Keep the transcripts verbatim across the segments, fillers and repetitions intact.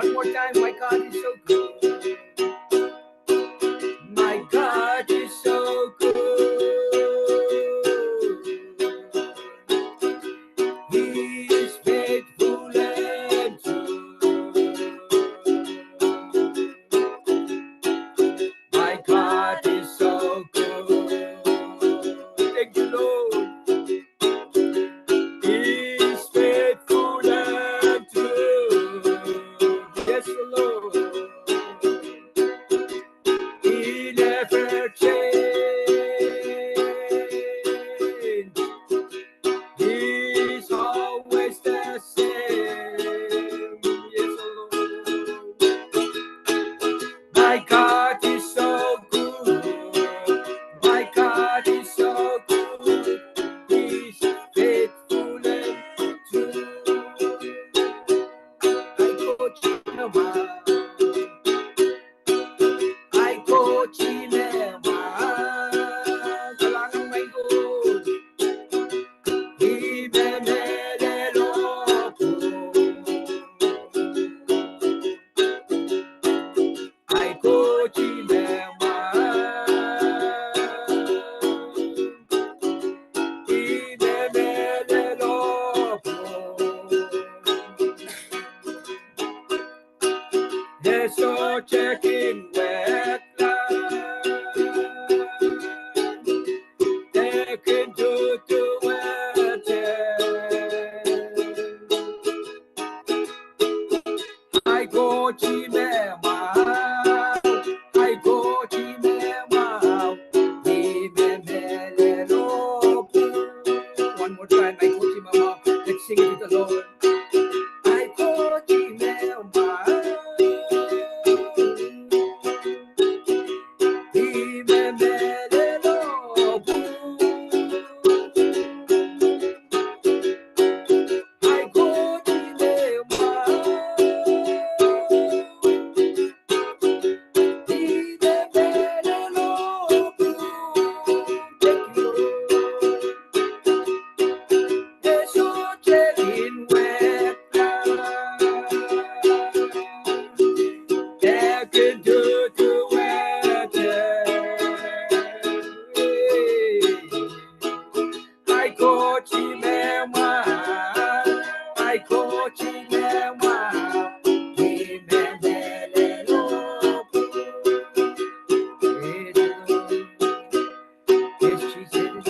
One more time, my God is so good. My God is so good. He is faithful and true. My God is so good. Thank you, Lord. He is faithful and true. Yes, Lord. He never change. He is always the same. Yes, Lord. My God is so good. My God is so good. He is faithful and true. I go to my I go to my Lord. Kalahngan, my God. Ih me mehlel oh pwung. I go to my Lord. Ih me mehlel oh pwung. E sohte kin wehkla. E kin duduwehte. I go to my Lord. I go to my Lord. Ih me mehlel oh pwung. One more time, I go to my Lord. Let's sing it to the Lord. I go to my Lord. Ih me mehlel oh pwung. I go to my Lord. Ih me mehlel oh pwung. Thank you, Lord. E sohte kin wehkla. E kin duduwehte. I go to my Lord. I go to my Lord. Ih me mehlel oh pwung. Praise the Lord. Yes, Jesus.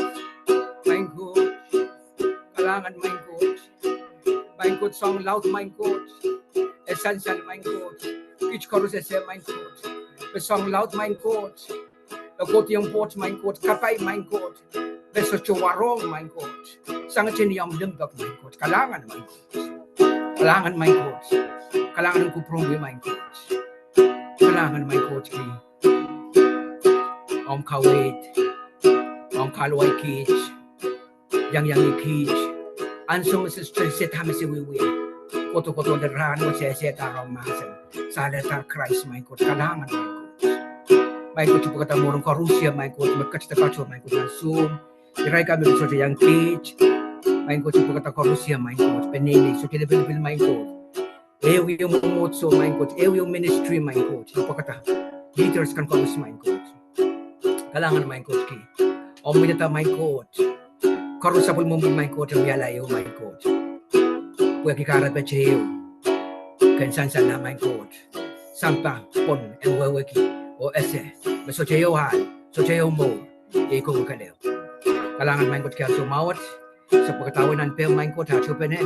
Maing Koht. Kalahngan, Maing Koht. Maing Koht, soang laud, Maing Koht. E sansal, Maing Koht. Kiht koaros ese, Maing Koht, me soang laud, Maing Koht, e kohdiong pwoat, Maing Koht, kapai, Maing Koht, me sohte warohng, Maing Koht, sangete ni omw limpoak, Maing Koht. Kalahngan, Maing Koht. Kalahngan, Maing Koht. Kalahngan en kupwuromwi, Maing Koht. Kalahngan, Maing Koht, ki omw kaweid, omw kahluwa kiht, iangiangih kiht. Ansou me se sohte sehse dahme se wiewia, kohdo kohdohn rahn wet se sehse dah omw mahsen, se alehda Krais, Maing Koht. Kalahngan, Maing Koht. Maing Koht, I pwekada mwurin koarusie, Maing Koht, me ketido pahtou, Maing Koht, nan Zoom. Irail kan me pil sohte iang kiht, Maing Koht, I pwekada koarusie, Maing Koht, peneinei, sohte lipilipil, Maing Koht. Ehu ieu mwomwohdiso, Maing Koht, ehu ieu ministry, Maing Koht, I pwekada leaders kan koaros, Maing Koht. Kalahngan, Maing Koht, ki omw wiahda, Maing Koht, koaros sapwellimomwi, Maing Koht, en wiahla ehu, Maing Koht, pwehki kahrepe ehu ken sansal, Maing Koht, sampah pwon en wehwehki oh ese me sohte ehu ahl, sohte ehu mour, iei komwi kelehpw. Kalahngan, Maing Koht, ki ansou mwahu wet se pwekada nan pehmw, Maing Koht, aht ehupene,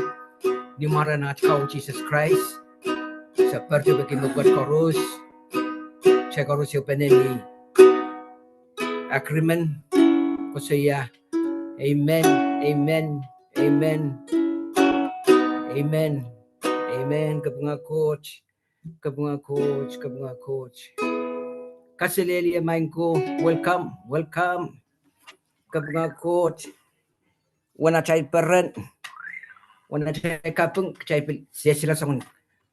ni mwaren aht Kaun Sises Krais, se patohwanohki mepwukat koaros, kitail koaros ehupene ni agreement, koasoia, Amen, amen, amen, amen, amen. Kapinga Koht, kapinga Koht, kapinga Koht. Kaselehlie, Maing Koht, welcome, welcome. Kapinga Koht. Uwen atail peren, uwen atail kaping, kitail pil sehsehla soangen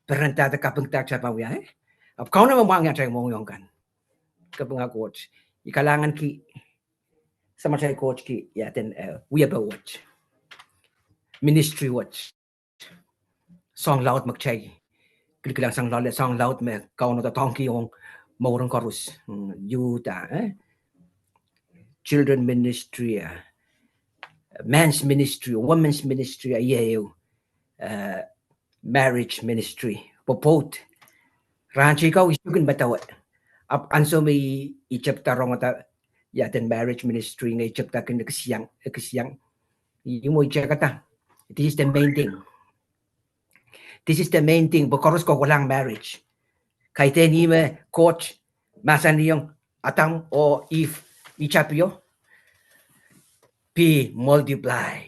peren da de kaping da kitail pahn wia, eh? Ahpw Kauno me mwahngih atail mohngiong kan. Kapinga Koht. I kalahnganki Samatail Koht ki ia eden, eh, wiepe wet, ministry wet, soang laud me kitail kilkilang sang loale, soang laud me Kauno doadoahngki ong mour en koaros. Mm, youth, ah, eh? Children ministry, ah, men's ministry, women's ministry, ah, ieu, eh, marriage ministry, pwopwoud. Rahn teikan I sohte kin medewe. Ahpw ansou me I, I tepda rongada iaden marriage ministry, ngehi tepda kin ekis iang, ekis iang. I mwo I tepda. This is the main thing. This is the main thing, pwe koaros kohkohlahng marriage. Kaidehn ih me Koht mahsanihong Adam oh Ihp, I tapio, be multiply.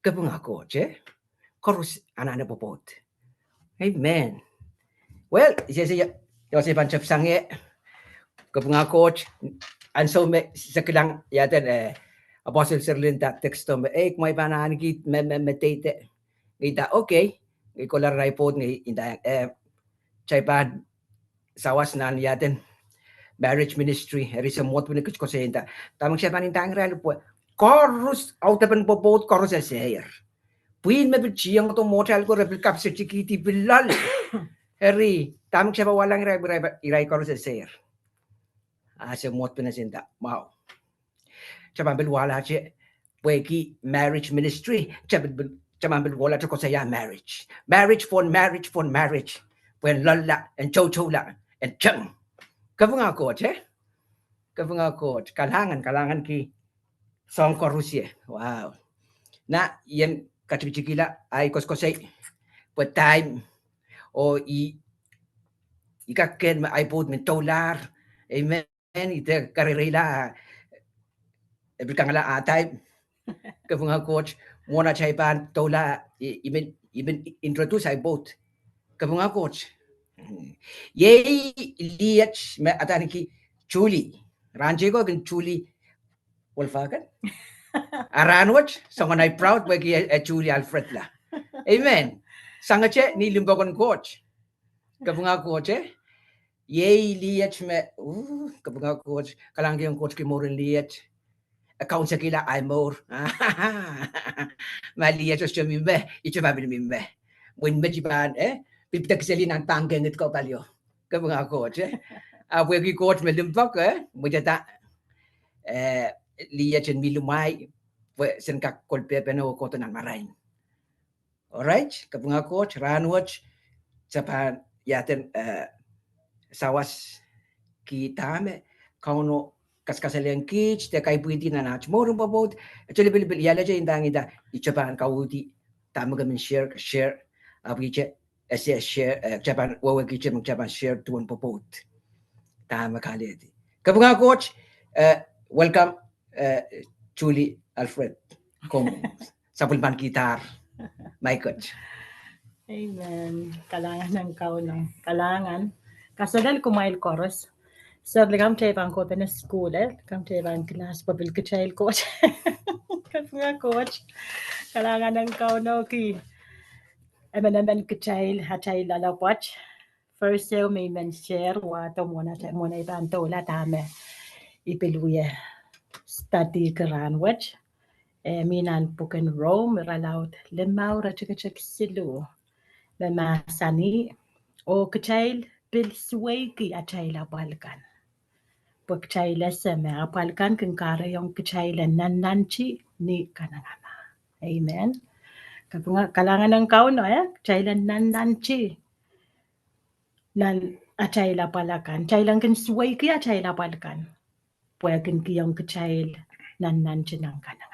Kapinga Koht, eh? Koaros anahne pwopwoud. Amen. Well, I sehse ia, ia se pahn tepsang ie. Kapinga Koht, ansou me se kilang iaden, eh, Apostle Serlinda text me, eh, kumwail pahn ahneki me, me, me deide. Ngehi nda, okay. Ngehi kohla rehn ahi pwoud, ngehi nda, eh, kitail pahn sawas nan iaden marriage ministry, eri se mwohd pwene kit koasoia nda, dahme kitail pahn ndahng irail pwe koaros, audepen pwopwoud koaros e sehr. Pwihn me pil tiengdo mwohtail ko re pil kapsetiki di pil loal. Eri, dahme kitail pahn wahlahng irail, irail, irail koaros e sehr. Ah, se mwohd pwene se nda, wow. Kitail pahn pil wahlahte, pwehki marriage ministry, kitail pil, kitail pahn pil wahlahte koasoia marriage. Marriage for marriage for marriage. Pwe en loalla, en toutoula, en teng. Kapinga Koht, eh? Kapinga Koht, kalahngan, kalahngan ki soang koaros ie. Wow. Nah, I en katikitikihla ahi koasoakoasoi. Pwe time, oh I, I kak kehn me ahi pwoud men doulahr. Amen. I de karereila, e pil kangala ah time. Kapinga Koht, mwohn atail pahn doula, I, I men, I men introduce ahi pwoud. Kapinga Koht. Iei liet me adaneki Julie. Rahn teikan Julie Wolfagan. A rahnwet, soangen ahi proud, pwehki e, e Julie Alfred la. Amen. Sangete ni limpoak en Koht. Kapinga Koht, eh? Iei liet me, uh, kapinga Koht, kalahngan ong Koht ki mour en liet. E kaunsekihla ahi mour. Ma liet oh sohte mih meh, ihte pahn pil mih meh. Mwein met I pahn, eh? Pil pidek seli nan pahn kengid ko palio. Kapinga Koht, eh? Ah, pwehki Koht me limpoak, eh? Mwidada, eh, liet en mih limwahu, pwe sen kak kolpehpene oh kohdo nan marain. Alright, kapinga Koht, rahnwet, se pahn iaden, eh, sawas ki dahme Kauno kaskasalehiong kiht de kaipwidi nan aht mour en pwopwoud, e tolipilipil ia lete indahng ida, ihte pahn kauhdi, dahme ke men share, share, ahpw ihte, e se share, eh, kitail pahn wehwehkihte me kitail pahn share duwen pwopwoud. Dahme kalehdi. Kapinga Koht, eh, welcome, eh, Julie Alfred. Komw sapwellimankidahr. Maikot. Amen. Kalahngan ong Kauno. Kalahngan. Kaselel kumwail koaros. Serling, dahme kitail pahn kohpene sukuhl, eh? Dahme kitail pahn kilas pwe pil kitail Koht. Kapinga Koht. Kalahngan ong Kauno ki emenemen kitail, atail loalopwoat. Verse ehu me I men share wahdo mwohn atail, mwohn ei pahn doula dahme I pil wie studyki rahnwet. Eh, mih nan pwuken Rom, iralaud limau, iretikitik siluh. Me mahsanih, oh kitail pil suweiki atail apwal kan. Pwe kitail ese me apwal kan kin kahrehiong kitail en nannanti ni kanengamah. Amen. Kapinga, kalahngan ong Kauno, eh? Kitail en nannanti nan atail apwal akan. Kitail en kin suweiki atail apwal kan. Pwe e kin kihong kitail nannanti nan kanengamah.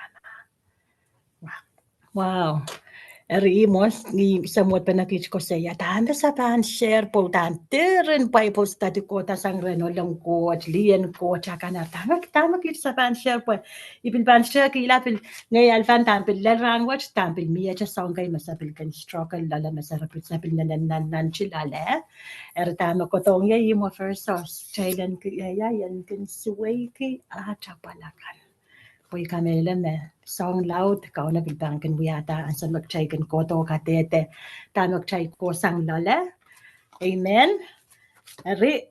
Wow. Eri mwo, ni se mwohd pene kiht koasoia, dahme se pahn share pwe uhdahn diren Bible study kohda sang rehn ohl en Koht, lih en Koht akan, dahme, dahme kiht se pahn share pwe, I pil pahn share kihla pil, ngehi ahl pahn dahme pil lel rahnwet, dahme pil mie te soang kei me se pil kin struggle loale, me se pil, se pil nan, nan, nannanti loale. Eri dahme kohdohng ie, I mwo verse, kitail en ki, ia, ia, en kin suweiki atail apwal akan. Pwe I kamehlele me soang laud Kauno pil pahn kin wiahda ansou me kitail kin kohdo kadehde dahme kitail kohsang loale. Amen. Eri,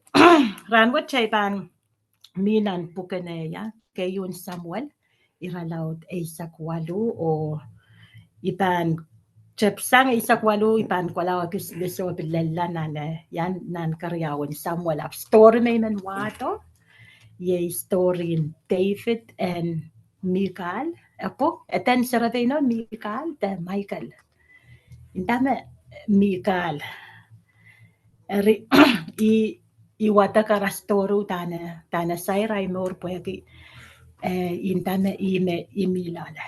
rahnwet kitail pahn mih nan pwuken, eh, ia, Keieun Samuel, iralaud eisek waluh, oh I pahn tepsang eisek waluh I pahn kohla ekis liso pil lella nan, eh, ia nan keriaun Samuel, ahpw story me I men wahdo, iei storyn David and Michal, eh, pwuhk, eh, eden serepeino Michal de Michael. Nda me Michal. Eri, I, I wadek ara story, dahme, dahme sair ahi mour pwehki, eh, nda me, ih me, ih mi loale.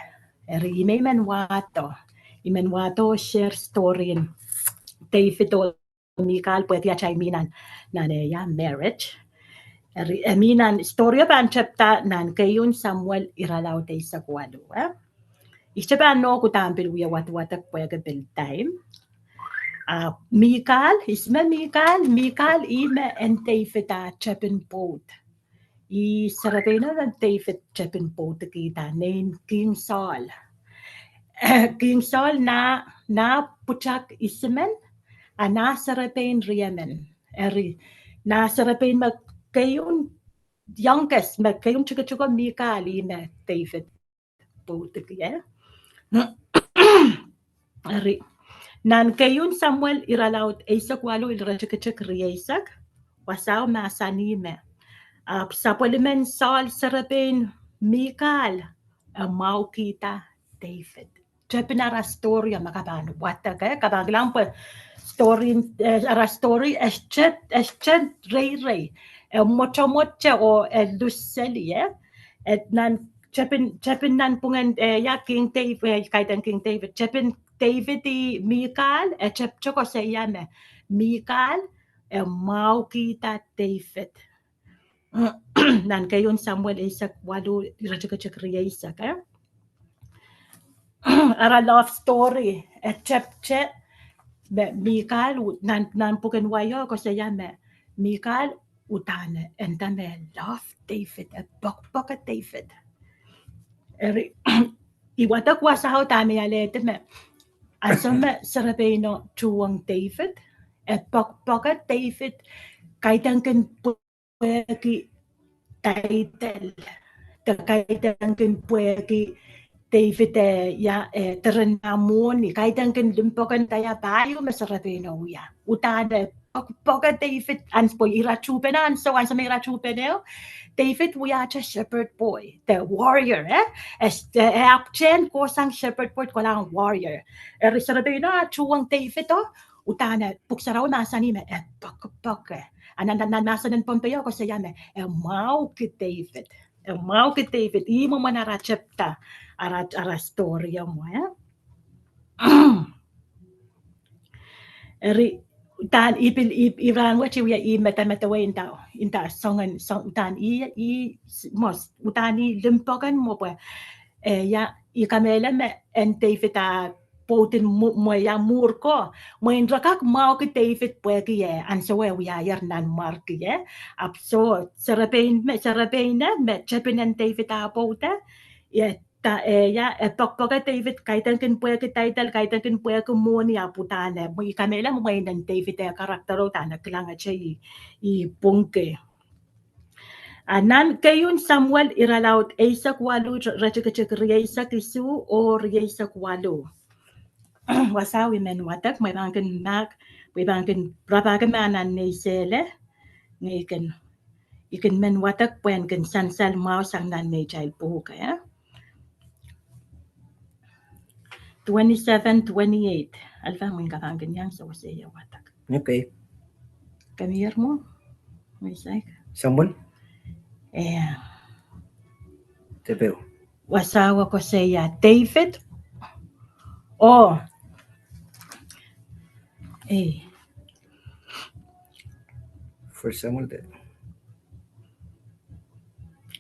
Eri, I men wahdo. I men wahdo share storyn David oh Michal pwehki atail mi nan, nan, eh, ia marriage. Eri, eh, mi nan story o pahn tepda nan keieun Samuel irelaud eisek waluh, eh. Ihte pahn nohk uhdahn pil wie wadawadek pwehki pil time. Ah, Michal, ihs me Michal, Michal ih me en David ah tepin pwoud. Ih serepeino me David tepin pwoudikihda, nein King Saul. King Saul nah, nah pwutak isimen, a nah serepein riemen. Eri, nah serepein me keieun youngest, me keieun tikitiko Michal ih me David pwoudiki, eh. Eri, nan keieun Samuel irelaud eisek waluh, iretikitik rieisek, wasao mahsanih me, ahpw sapwellimen Saul serepein Michal e mwaukihda David. Tepin ara story o me ke pahn wadek, eh, ke pahn kilang pwe story, eh, ara story e tep, e tep reirei, e mwotomwote oh e lus seli, eh. Eh, nan tepin, tepin nanpwungen, eh, ia King David, eh, kaidehn King David. Tepin David ih Michal, e tepte koasoia me Michal e mwaukihda David. Nan keieun Samuel eisek waluh, iretikitik rieisek, eh. Ara love story e tepte me Michal, nan, nan pwuken wai o koasoia me Michal uhdahn e nda me love David, e poakpoake David. Eri, I wadek wasao dahme I alehdi me, ansou me serepeino tuhwong David, e poakpoake David, kaidehn kin pwehki title, de kaidehn kin pwehki David, eh, ia, eh, diren mwohni, kaidehn kin limpoaken dah ia pahieu me serepeino wia. Uhdahn e poakpoake David, ansou pwe ira tuhpene, ansou, ansou me ira tuhpene o, David wiahte shepherd boy, de warrior, eh? E, e ahpwtehn kohsang shepherd boy, kohla warrior. Eri serepeino ah tuhwong David o, uhdahn e pwuhk sarawi mahsanih me e poakpoake. A nan, nan, nan mahsen en Pohnpei o koasoia me e mwahuki David. E mwahuki David. Ih mwomwen ara tepda, ara, ara story o mwo, eh. Eri, uhdahn I pil, I, I rahnwet I wia I medemedewe nda, nda soangen, soang, uhdahn I, I, mwo, uhdahn I limpoaken mwo pwe, eh, ia, I kamehlele me en David ah pwoudin mwo, mwo ia mwuhr ko, mwein re kak mwahuki David pwehki e, ansou e wiahier nan mwarki, eh. Ahpw soh, serepein me, serepein me tepin en David ah pwouda, e, da, eh, ia, e poakpoake David, kaidehn kin pwehki title, kaidehn kin pwehki mwohni, ahpw uhdahn e, mwo I kamehlele mwein en David e character o uhdahn e kilangete ih, ih pwungki. A nan keieun Samuel irelaud eisek waluh, iretikitik rieisek isuh oh rieisek waluh. Wasao I men wadek, mwein I pahn kin mahk, mwein I pahn kin rapahki mahn nan nei sehla, ngehi kin, I kin men wadek pwehn kin sansal mwahu sang nan neitail pwuhk, eh. Twenty-seven, twenty-eight. Alfa mwein ke pahn kin iang sewese ia wadek. Okay. Kamier mwo? Mwein saik. Samuel? Eh. Tepeu. Wasao koasoia David. Oh. Eh. First Samuel de.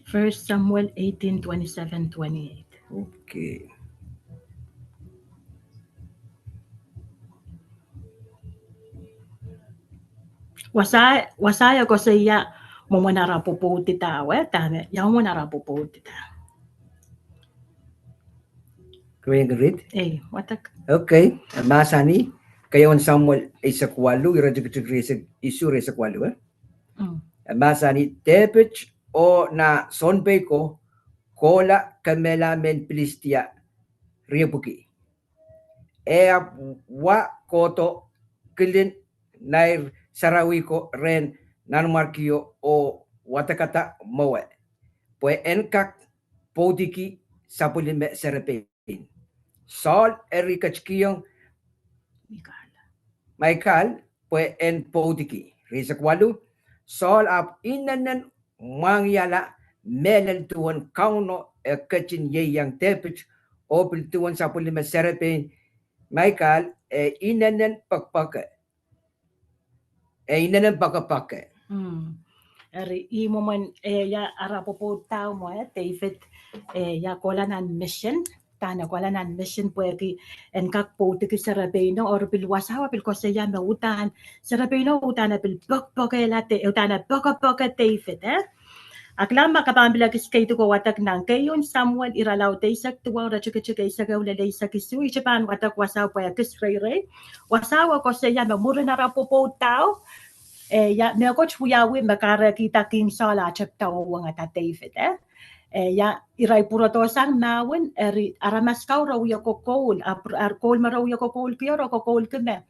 First Samuel eighteen, twenty-seven, twenty-eight. Okay. Wasao, wasao koasoia mwomwen ara pwopwoudida, eh, dahme, ia mwomwen ara pwopwoudida. Can we read? Eh, wadek. Okay, mahsanih, keieun Samuel eisek waluh, iretikitik rieisek isuh, rieisek waluh, eh? Mm. Mahsanih, David oh nah sounpei ko kohla kemehla mehn Pilistia riepwiki. E ahpw wa kohdo kilin nair sarawi ko rehn nanmwarkio oh wadekada mwowe, pwe en kak pwoudiki sapwellime serepein. Saul eri ketikihong Mikal pwe en pwoudiki. Rieisek waluh, Saul ahpw inenen mwahngihala mehlel duwen Kauno e ketin ieiang Depit, oh pil duwen sapwellime serepein Mikal, e inenen poakpoake. E inenen poakpoake. Eri ih mwomwen, e, ia ara pwopwoud dau mwo, e, David, e, ia kohla nan mission, dahme kohla nan mission pwehki en kak pwoudiki serepeino, oh pil wasao e pil koasoia me uhdahn, serepeino uhdahn e pil poakpoakehla, e uhdahn e poakpoake David, e. Ahpw ma ke pahn pil ekis keidi ko wadek nan Keieun Samuel irelaud eisek duwau, iretikitik eisek ehu lel eisek isuh, ihte pahn wadek wasao pwe ekis reirei. Wasao e koasoia me mwurin ara pwopwoud dau, e, ia mehkot wiawi me kahrehkihda King Saul ah tepda oh wengada David, e. E, ia irail pwurodo sang mahwen, eri aramas kau re wie kokoul, ahpw, ahpw koul me re wie kokoulkio, re kokoulki me,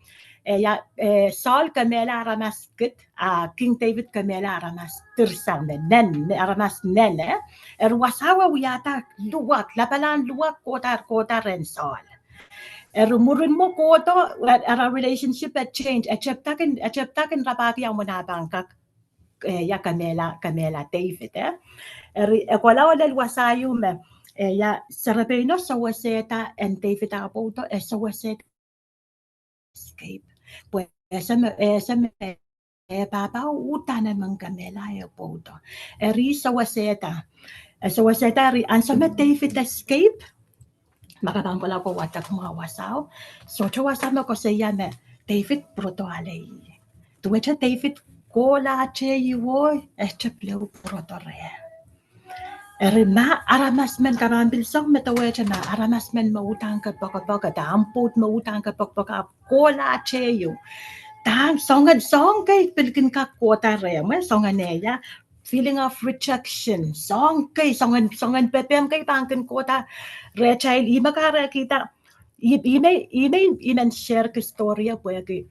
e, ia, e, Saul kemehla aramas kid, a King David kemehla aramas dirsang, me nen, me aramas nen, e. Eri wasao e wiahda luwak, lapalahn luwak kohda, kohda rehn Saul. Eri mwurin mwo kohdo, e, ara relationship e change, e tepda kin, e tepda kin rapahki ia mwomwen ah pahn kak, e, ia kemehla, kemehla David, e. Eri e kohla oh lel wasao me, e, ia serepeino sewesehda en David ah pwoudo, e sewesehda escape. Pwe e ese me, e ese me, e pahpao uhdahn e men kemehla eh pwoudo. Eri sewesehda, e sewesehda, eri ansou me David escape, ma ke pahn kohla ko wadek mwo wasao, sohte wasa me koasoia me David pwurodo ale ih. Duwehte David kohlahte ih oh e tepil pwurodo reh. Eri ma aramas men, ke pahn pil song me duwehte ma aramas men me uhdahn ke poakpoake, de ahmw pwoud me uhdahn ke poakpoake, ahpw kohlahte ih. Dahme soangen, soahng kei pil kin kak kohda rehmw, soangen, e, ia feeling of rejection. Soahng kei, soangen, soangen pepehm kei pahn kin kohda rehtail. Ih me kahrehkihda, ih, ih me, ih me I men shareiki story e pwehki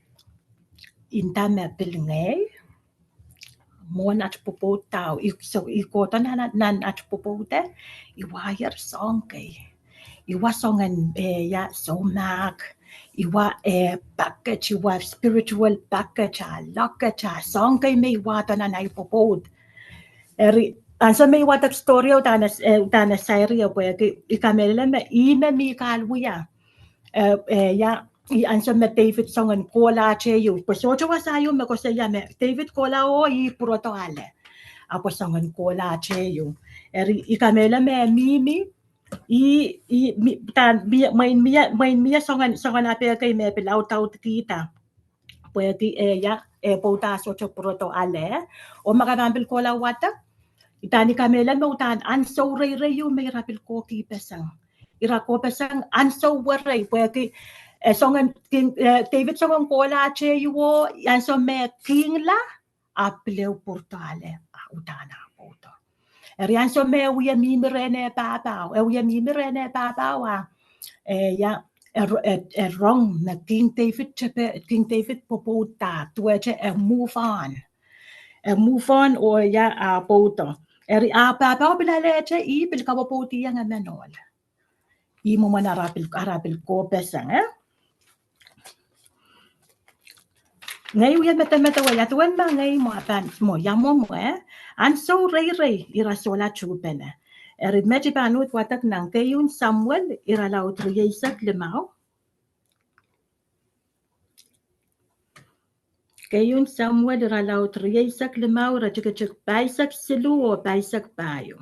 nda me pil ngehi mwohn at pwopwoud dau, I, so, I kohdo nan, nan at pwopwoud e, I waier soahng kei. I wa soangen, e, ia, soumahk, I wa, e, packet, I wa spiritual packet, a locket, a soahng kei me I wahdo nan ahi pwopwoud. Eri ansou me I wadek story e, uhdahn e, e, uhdahn e sair ie pwehki I kamehlele me ih me Mikal wia, e, e, ia, ih ansou me David soangen kohlahte ih. Pwe sohte wasa ieu me koasoia me David kohla oh ih pwurodo ale. Ahpw soangen kohlahte ih. Eri I kamehlele me mihmi, ih, ih, mi, dahme mie, mwein mie, mwein mie soangen, soangen ape kei me pil audaudkihda. Pwehki e, ia, e pwoudo sohte pwurodo ale. Oh ma ke pahn pil kohla wadek, I dahn I kamehlele me uhdahn ansou reirei ieu me ira pil kohkihpeseng. Ira kohpeseng ansou werei, pwehki, e, soangen King, e, David soangen kohlahte ih oh, ansou me kihngla, ahpw pil pwurodo ale, a uhdahn ah pwoudo. Eri ansou me e wie mihmi rehn eh pahpao, e wie mihmi rehn eh pahpao a, e, ia, e, e, e rong me King David tepe, King David pwopwoudda, duwehte e move on. E move on oh ia ah pwoudo. Eri ah pahpao pil alehte ih pil kapwopwoudihong emen ohl. Ih mwomwen ara pil, ara pil kohpeseng, e. Ngehi wie medemedewe ia duwen ma ngehi mwo, a pahn mwo ia mwomwe, ansou reirei ira sohla tuhpene. Eri met I pahn uhd wadek nan Keieun Samuel irelaud rieisek limau. Keieun Samuel irelaud rieisek limau, iretikitik pahisek siluh oh pahisek pahieu.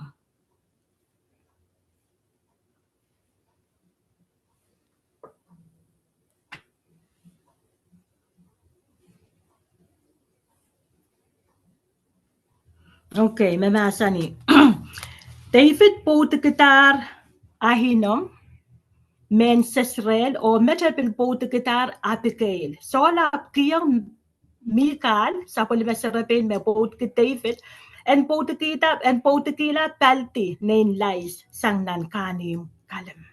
Okay, me mahsanih. David pwoudikidahr Ahinoam, mehn Jesreel, oh met e pil pwoudikidahr Abigail. Saul ahpw kihong Mikal, sapwellime serepein me pwoudki David, en pwoudikihda, en pwoudikihla Palti, nein Lais, sang nan kahnimw kalim.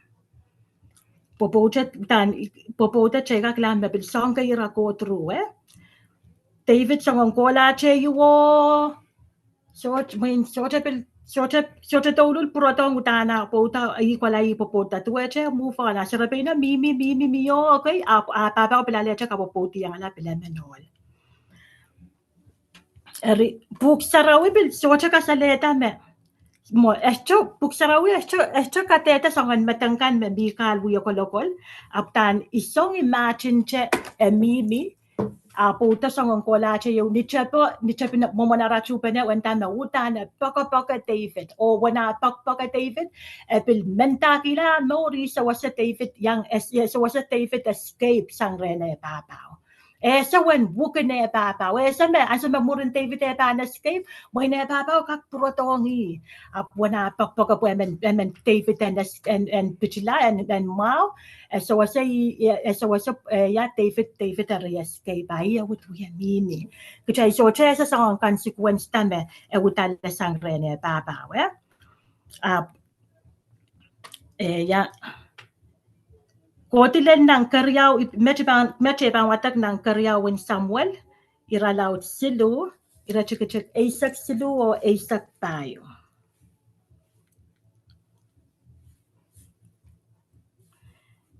pwopwoud, dan, pwopwoud teikan me pil soang kei ira kohdo ruwe. David soangen kohlahte iwo. Sohte, mwein sohte pil, sohte, sohte douluhl pwurodohng uhdahn ah pwoudo, ih kohla ih pwopwoud duwehte move on. A serepeino mihmi, mihmi, mihmi oh kei, a, a pahpao pil alehte kapwopwoud iangala pil emen ohl. Eri, Pwuhk Sarawi pil sohte kasalehda me, mwo, e sohte, Pwuhk Sarawi e sohte, e sohte kadehde soangen medek kan me Mikael wie kolokol, ahpw dan I song imagine-te e mihmi, a pwoudo soangen kohlahte ieu, ni tepo, ni tepin mwomwen ara tuhpene, e nda me uhdahn e poakepoake David, oh uwen ah poakepoake David, e pil mendahkihla mour, e sewese David, iang, e, e sewese David escape sang rehn eh pahpao. E sohte wuk en eh pahpao. E sohte me, ansou me mwurin David e pahn escape, mwein eh pahpao kak pwurodohng ih. Ahpw uwen ah poakepoake pwe emen, emen David en es-, en, en pitila, en, en mwahu, e sewese ih, e, e sewese, eh, ia David, David eri escape, a ih e wid wie mihmi. Kitail sohte ese soangen consequence da me e uhdahn sang rehn eh pahpao, eh? Ahpw, eh, ia. Kohdi lel nan keriau, i-, met pahn, met pahn wadek nan keriau en Samuel, irelaud siluh, iretikitik eisek siluh oh eisek pahieu.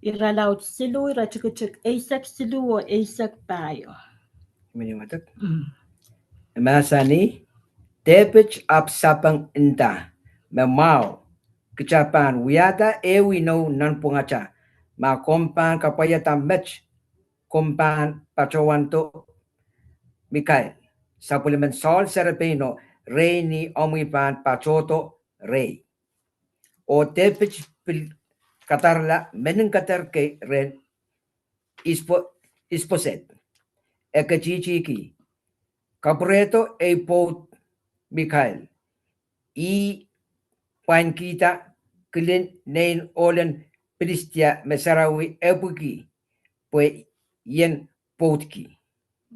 Irelaud siluh, iretikitik eisek siluh oh eisek pahieu. Mini wadek. Mm. E mahsanih, David ahpw sapeng nda, me mwahu, kita pahn wiahda ehu inou nanpwungata, ma komw pahn kapwaiada met, komw pahn patohwando Mikael, sapwellimen Saul serepeino, rehi ni omwi pahn patohdo rehi. Oh David pil kadarala meninkeder kei rehn Isbo-, Isboset. E ketihtihki, kapwurehdo ei pwoud Mikael. Ih pwainkihda kilin nein ohlen Pilistia me sarawi epwiki pwe ien pwoudki.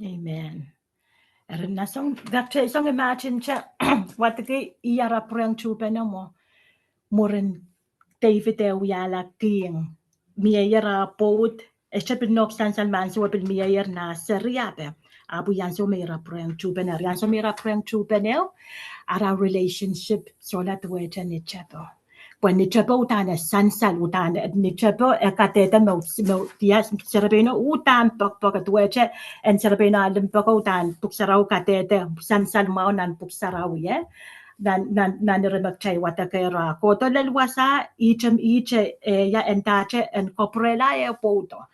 Amen. Eri nan soang, dah kitail soang imagine-te, wadek ih ara pwurehng tuhpene mwo, mwurin David e wiahla king, mieier ah pwoud, e sohte pil nohk sansal me ansou e pil mieier nan Siria pe. Ahpw ih ansou me ira pwurehng tuhpene, eri ansou me ira pwurehng tuhpene, ara relationship solahr duwehte ni tepo. Pwe ni tepo uhdahn e sansal, uhdahn ni tepo e kadehde me, me, ia, serepeino uhdahn poakepoake duwehte, en serepeino ah limpoako uhdahn Pwuhk Sarawi kadehde sansal mwahu nan Pwuhk Sarawi, eh? Nan, nan, nan ire me kitail wadekehr ah kohdo lel wasa, ihte, ihte, eh, ia, e ndahte en kapwurehla eh pwoudo.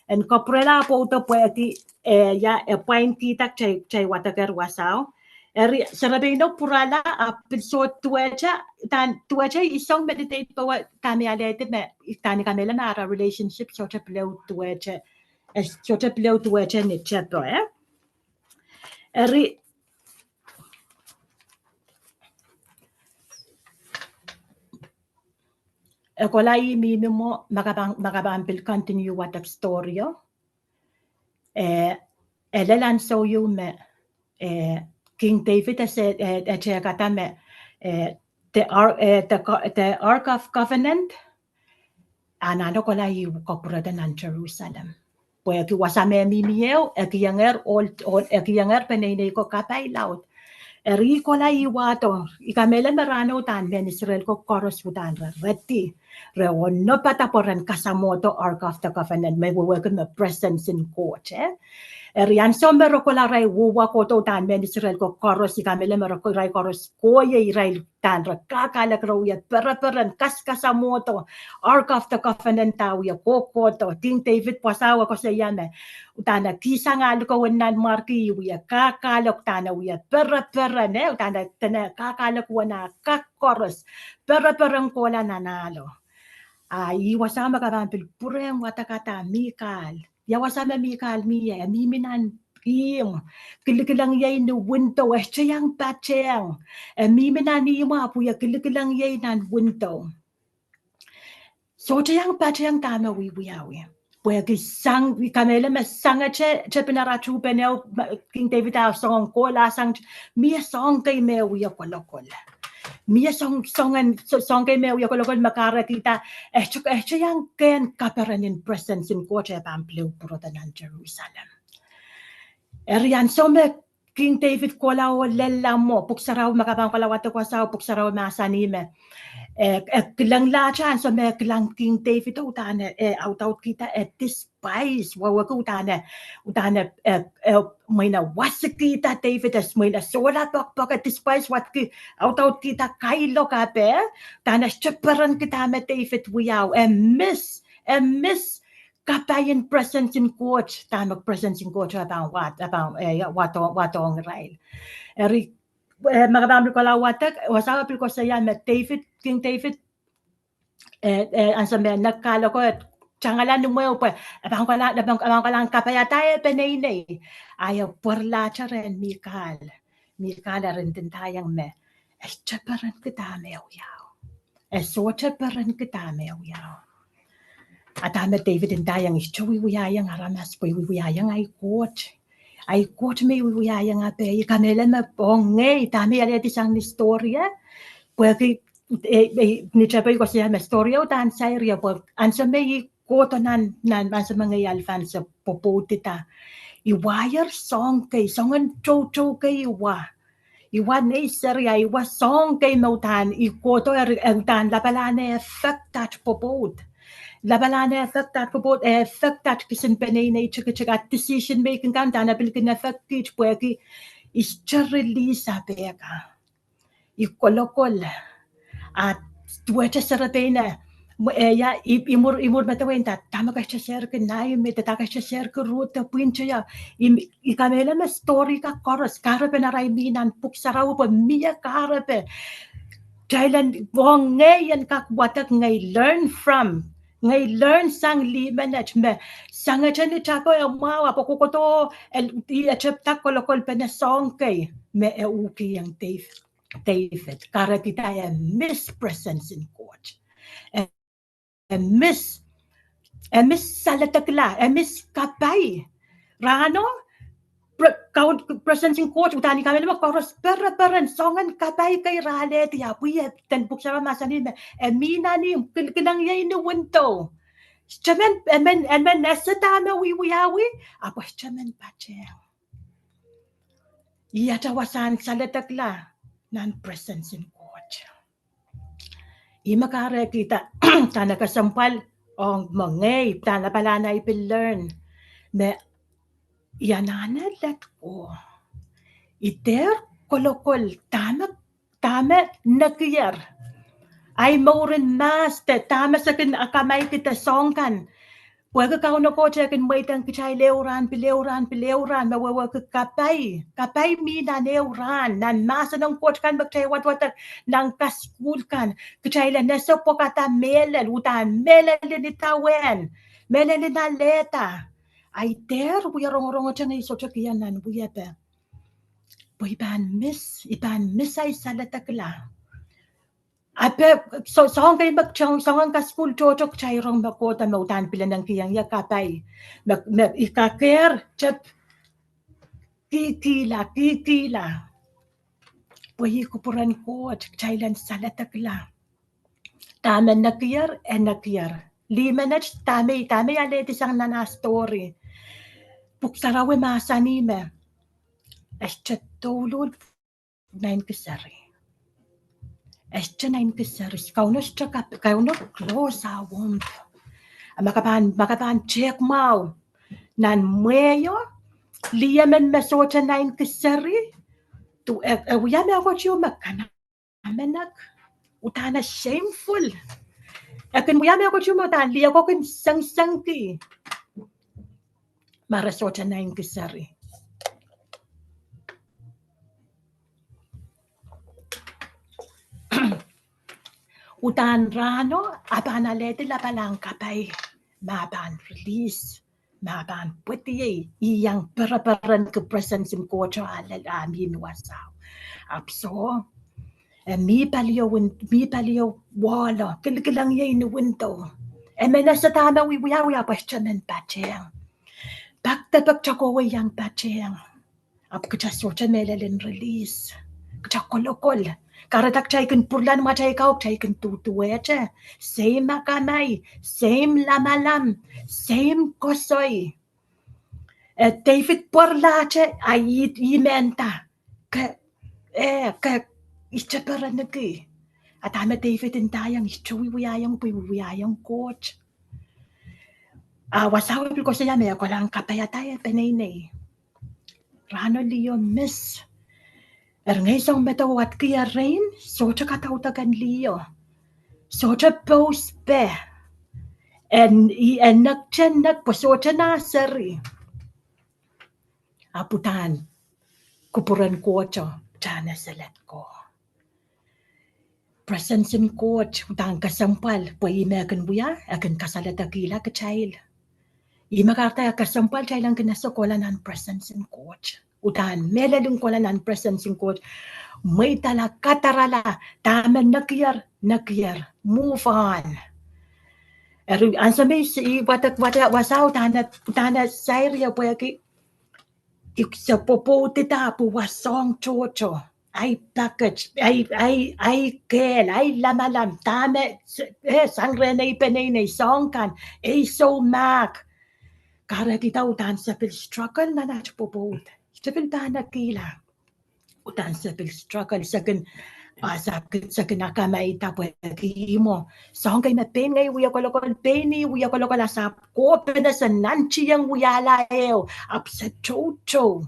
En kapwurehla pwoudo pwehki, eh, ia, e pwainkihda kitail, kitail wadekehr wasao. Eri serepeino pwurala, ahpw pil sohte duwehte, dan duwehte I song meditate pwe dahme alehdi me, dan I kamehlele me ara relationship sohte pil ehu duwehte, eh, sohte pil ehu duwehte ni tepo, eh? Eri, e kohla ih mihmi mwo, ma ke pahn, ma ke pahn pil continue wadek story o. Eh, e lel ansou ieu me, eh, King David e se-, eh, e tehkada me, eh, the Ar-, eh, the Co-, the Ark of Covenant, anahne kohla ih kapwurehda nan Jerusalem. Pwehki wasa me mihmi ehu, e kihengehr ohl, ohl, e kihengehr peneinei ko kapai laud. Eri kohla ih wahdo, I kamehlele me rahno uhdahn mehn Israel ko koaros uhdahn re ready, re onopada pwe ren kasamwohdo Ark of the Covenant, me wehwehki me presence in court, eh? Eri ansou me re kohla irail wehwehkohdo uhdahn mehn Israel ko koaros, I kamehlele me re ko-, irail koaros kohiei irail dan re kahkahlek re wie pereperen kaskasamwohdo Ark of the Covenant, ah wie kohkohdo. King David pwasao e koasoia me uhdahn e kihsang ah likou en nanmwarki, wie kahkahlek, uhdahn wie pereperen, eh, uhdahn dene kahkahlek uwen ah kak koaros, pereperen kohla nan ahlo. Ah, ih wasa me ke pahn pil pwurehng wadekada Mikael. Ia wasa me Mikael mie, e mihmi nan ihmw, kilikilengiei ni window, e sohte iang patehng. E mihmi nan ihmw ahpw wie kilikilengiei nan window. Sohte iang patehng dahme wiewiawi. Pwehki sang, I kamehlele me sangete, tepin ara tuhpene, King David ah soangen kohla sang, mie soahng kei me wie kolokol. Mie soang, soangen, so, soang kei me wia kolokol me kahrehkihda, eh, tok, eh, tok iang kehn kaperen en presence en Koht e pahn pil pwurodo nan Jerusalem. Eri ansou me King David kohla oh lella mwo, Pwuhk Sarawi, ma ke pahn kohla wadek wasao, Pwuhk Sarawi mahsanih me, eh, eh, kilanglahte ansou me kilang King David oh uhdahn, eh, audaudkihda, eh, despise, wehwehki uhdahn, uhdahn, eh, eh, mwein wasikihda David, eh, mwein sohla poakpoake, despise, wasikihda, audaudkihda kailok ape, uhdahn e sohte perenkihda me David wiawi, e miss, e miss kapai en presence en Koht, dahme presence en Koht e pahn wad, e pahn, eh, wado, wadohng irail. Eri, eh, ma ke pahn pil kohla wadek, wasao pil koasoia me David, King David, eh, eh, ansou me nek kahloko, tangala ni mwehu pwe, e pahn kohla, e pahn, e pahn kohla kapaiada eh peneinei. A e pwaralahte rehn Mikal. Mikal eri ndindaiong me, e sohte perenkihda me wiawi. E sohte perenkihda me wiawi. A dahme David ndaiong, I sohte wiewiahiong aramas pwe I wiewiahiong ahi Koht. Ahi Koht me I wiewiahiong ape, I kamehlele me ong ngehi, dahme I alehdi sang ni story e. Pwehki, eh, eh, ni tepe I koasoia me story e uhdahn sair ie pwe ansou me I kohdo nan, nan ansou me ngehi Alfonso pwopwoudida, I waier soang kei, soangen toutou kei I wa. I wa nei seri a I wa soang kei me uhdahn I kohdo eri, eh, uhdahn lapalahn e affect aht pwopwoud. Lapalahn e affect aht pwopwoud, e affect aht kisin peneinei tikitik, aht decision making kan uhdahn e pil kin affect kiht pwehki I sohte release ape ka. I kolokol. A duwehte serepein e, mwe, eh, ia, I, I mwur, I mwur medewe nda, dahme ke sohte serki nai me, dahme ke sohte serki ruhte pwinte ia, I, I kamehlele me story ka koaros, kahrepen arail mi nan Pwuhk Sarawi pwe mie kahrepe. Kitail en, ong ngehi en kak wadek ngehi learn from. Ngehi learn sang lih menet me, sangete ni tako e mwahu, ahpw kohkohdo, el, I e tepda kolokol pene soang kei, me e uhkihong David. David, kahrehkihda e miss presence en Koht. E, e miss, e miss saledekla, e miss kapai. Rahno, pre-, kaun-, presence en Koht, uhdahn I kamehlele me koaros pereperen, soangen kapai kei re alehdi, ahpw ih, eh, dahme Pwuhk Sarawi mahsanih me, e mi nan ihmw, kil-, kilangiei ni window. Sohte men, e men, e men ese dahme wiewiawi, ahpw sohte men patehng. Ih ata wasahn saledekla nan presence en Koht. Ih me kahrehkihda, dahme kesempwal ong me ngehi, dahme lapalahn ahi pil learn, me I anahne let go. I dehr kolokol dahme, dahme nekier. Ahi mouren mahs de dahme se kin akamaikihda soang kan. Pwehki Kauno Koht e kin mweidehng kitail ehu rahn pil ehu rahn pil ehu rahn me wehwehki kapai. Kapai mi nan ehu rahn, nan mahsen en Koht kan me kitail wadwadek, nan kasukuhl kan. Kitail en ese pwokada mehlel, uhdahn mehlel en idawehn, mehlel en alehda. A I dehr wia rongorongete ngehi sohte kihong nan wiepe. Pwe I pahn miss, I pahn miss ahi saledekla. Ahpw, so, soang kei me, soang, soangen kasukuhl tohto kitail rong me kohdo me uhdahn pil inengieng ie kapai. Me, me I kakehr, tep, kikihla, kikihla. Pwe ih kupwuren Koht, kitail en saledekla. Dahme nekier, e nekier. Lih menet, dahme, dahme I alehdi sang nan ah story. Pwuhk Sarawi mahsanih me, e sohte douluhl naineki seri. E sohte naineki seri. Kauno sohte kap-, Kauno close ah womw. A ma ke pahn, ma ke pahn tehk mwahu nan mwehi o, lih emen me sohte naineki seri, duwe, e, e wia mehkot ieu me kana- amenek, uhdahn e shameful. E kin wia mehkot ieu me uhdahn lih ko kin sengsengki. Ma re sohte naineki seri. Uhdahn rahno, a pahn alehdi lapalahn kapai, ma pahn release. Ma pahn pwediei, I iang pereperenki presence en Koht a lel, a mihmi wasao. Ahpw soh, e mi palio win-, mi palio wahlo, kilkilengiei ni window. E men ese dahme wiewiawi, ahpw e sohte men patehng. Pak de pak tokowe iang patehng. Ahpw kitail sohte mehlel en release. Kitail kolokol. Kahrehda kitail kin pwurala ni matahi ko, kitail kin duduwehte. Same akamai, same lamalam, same koasoi. Eh, David pwuralahte, a ih, ih me nda. Ke, eh, ke, ihte perenki. A dahme David ndaiong, ihte wiahiong, pwe wiahiong Koht. A wasa wet pil koasoia me e kolahng kapaiada eh peneinei. Rahno liho miss. Eri ngehi soang medewe wadki erein, sohte kadaudok en liho. Sohte post peh. En, i, en nektenek pwe sohte nah seri. Ahpw uhdahn kupwuren Koht o, uhdahn e selet ko. Presence en Koht, uhdahn kesempwal, pwe ih me kin wia, e kin kasaledekihla kitail. Ih me kahrehda e kesempwal kitail en kin ese kohla nan presence en Koht. Uhdahn mehlel en kohla nan presence en Koht. Mweidala, kadarala, dahme nekier, nekier. Move on. Eri, ansou me i, i wadek, wadek, wasa uhdahn, uhdahn sair ie pwehki I sohte pwopwoudida pwe wa soahng tohto. Ahi packet, ahi, ahi, ahi kehl, ahi lamalam, dahme, eh, sang rehn ei peneinei, soahng kan, ei soumahk. Kahrehda uhdahn se pil struggle nan aht pwopwoud. Se pil pahn ekihla. Uhdahn se pil struggle, se kin, ah, se kin, se kin akamaida pwehki ih mwo. Soahng kei me pein ngehi wia kolokol, pein ih wia kolokol, a se kohpene, se nantihong wiahla ehu, ahpw se toutou.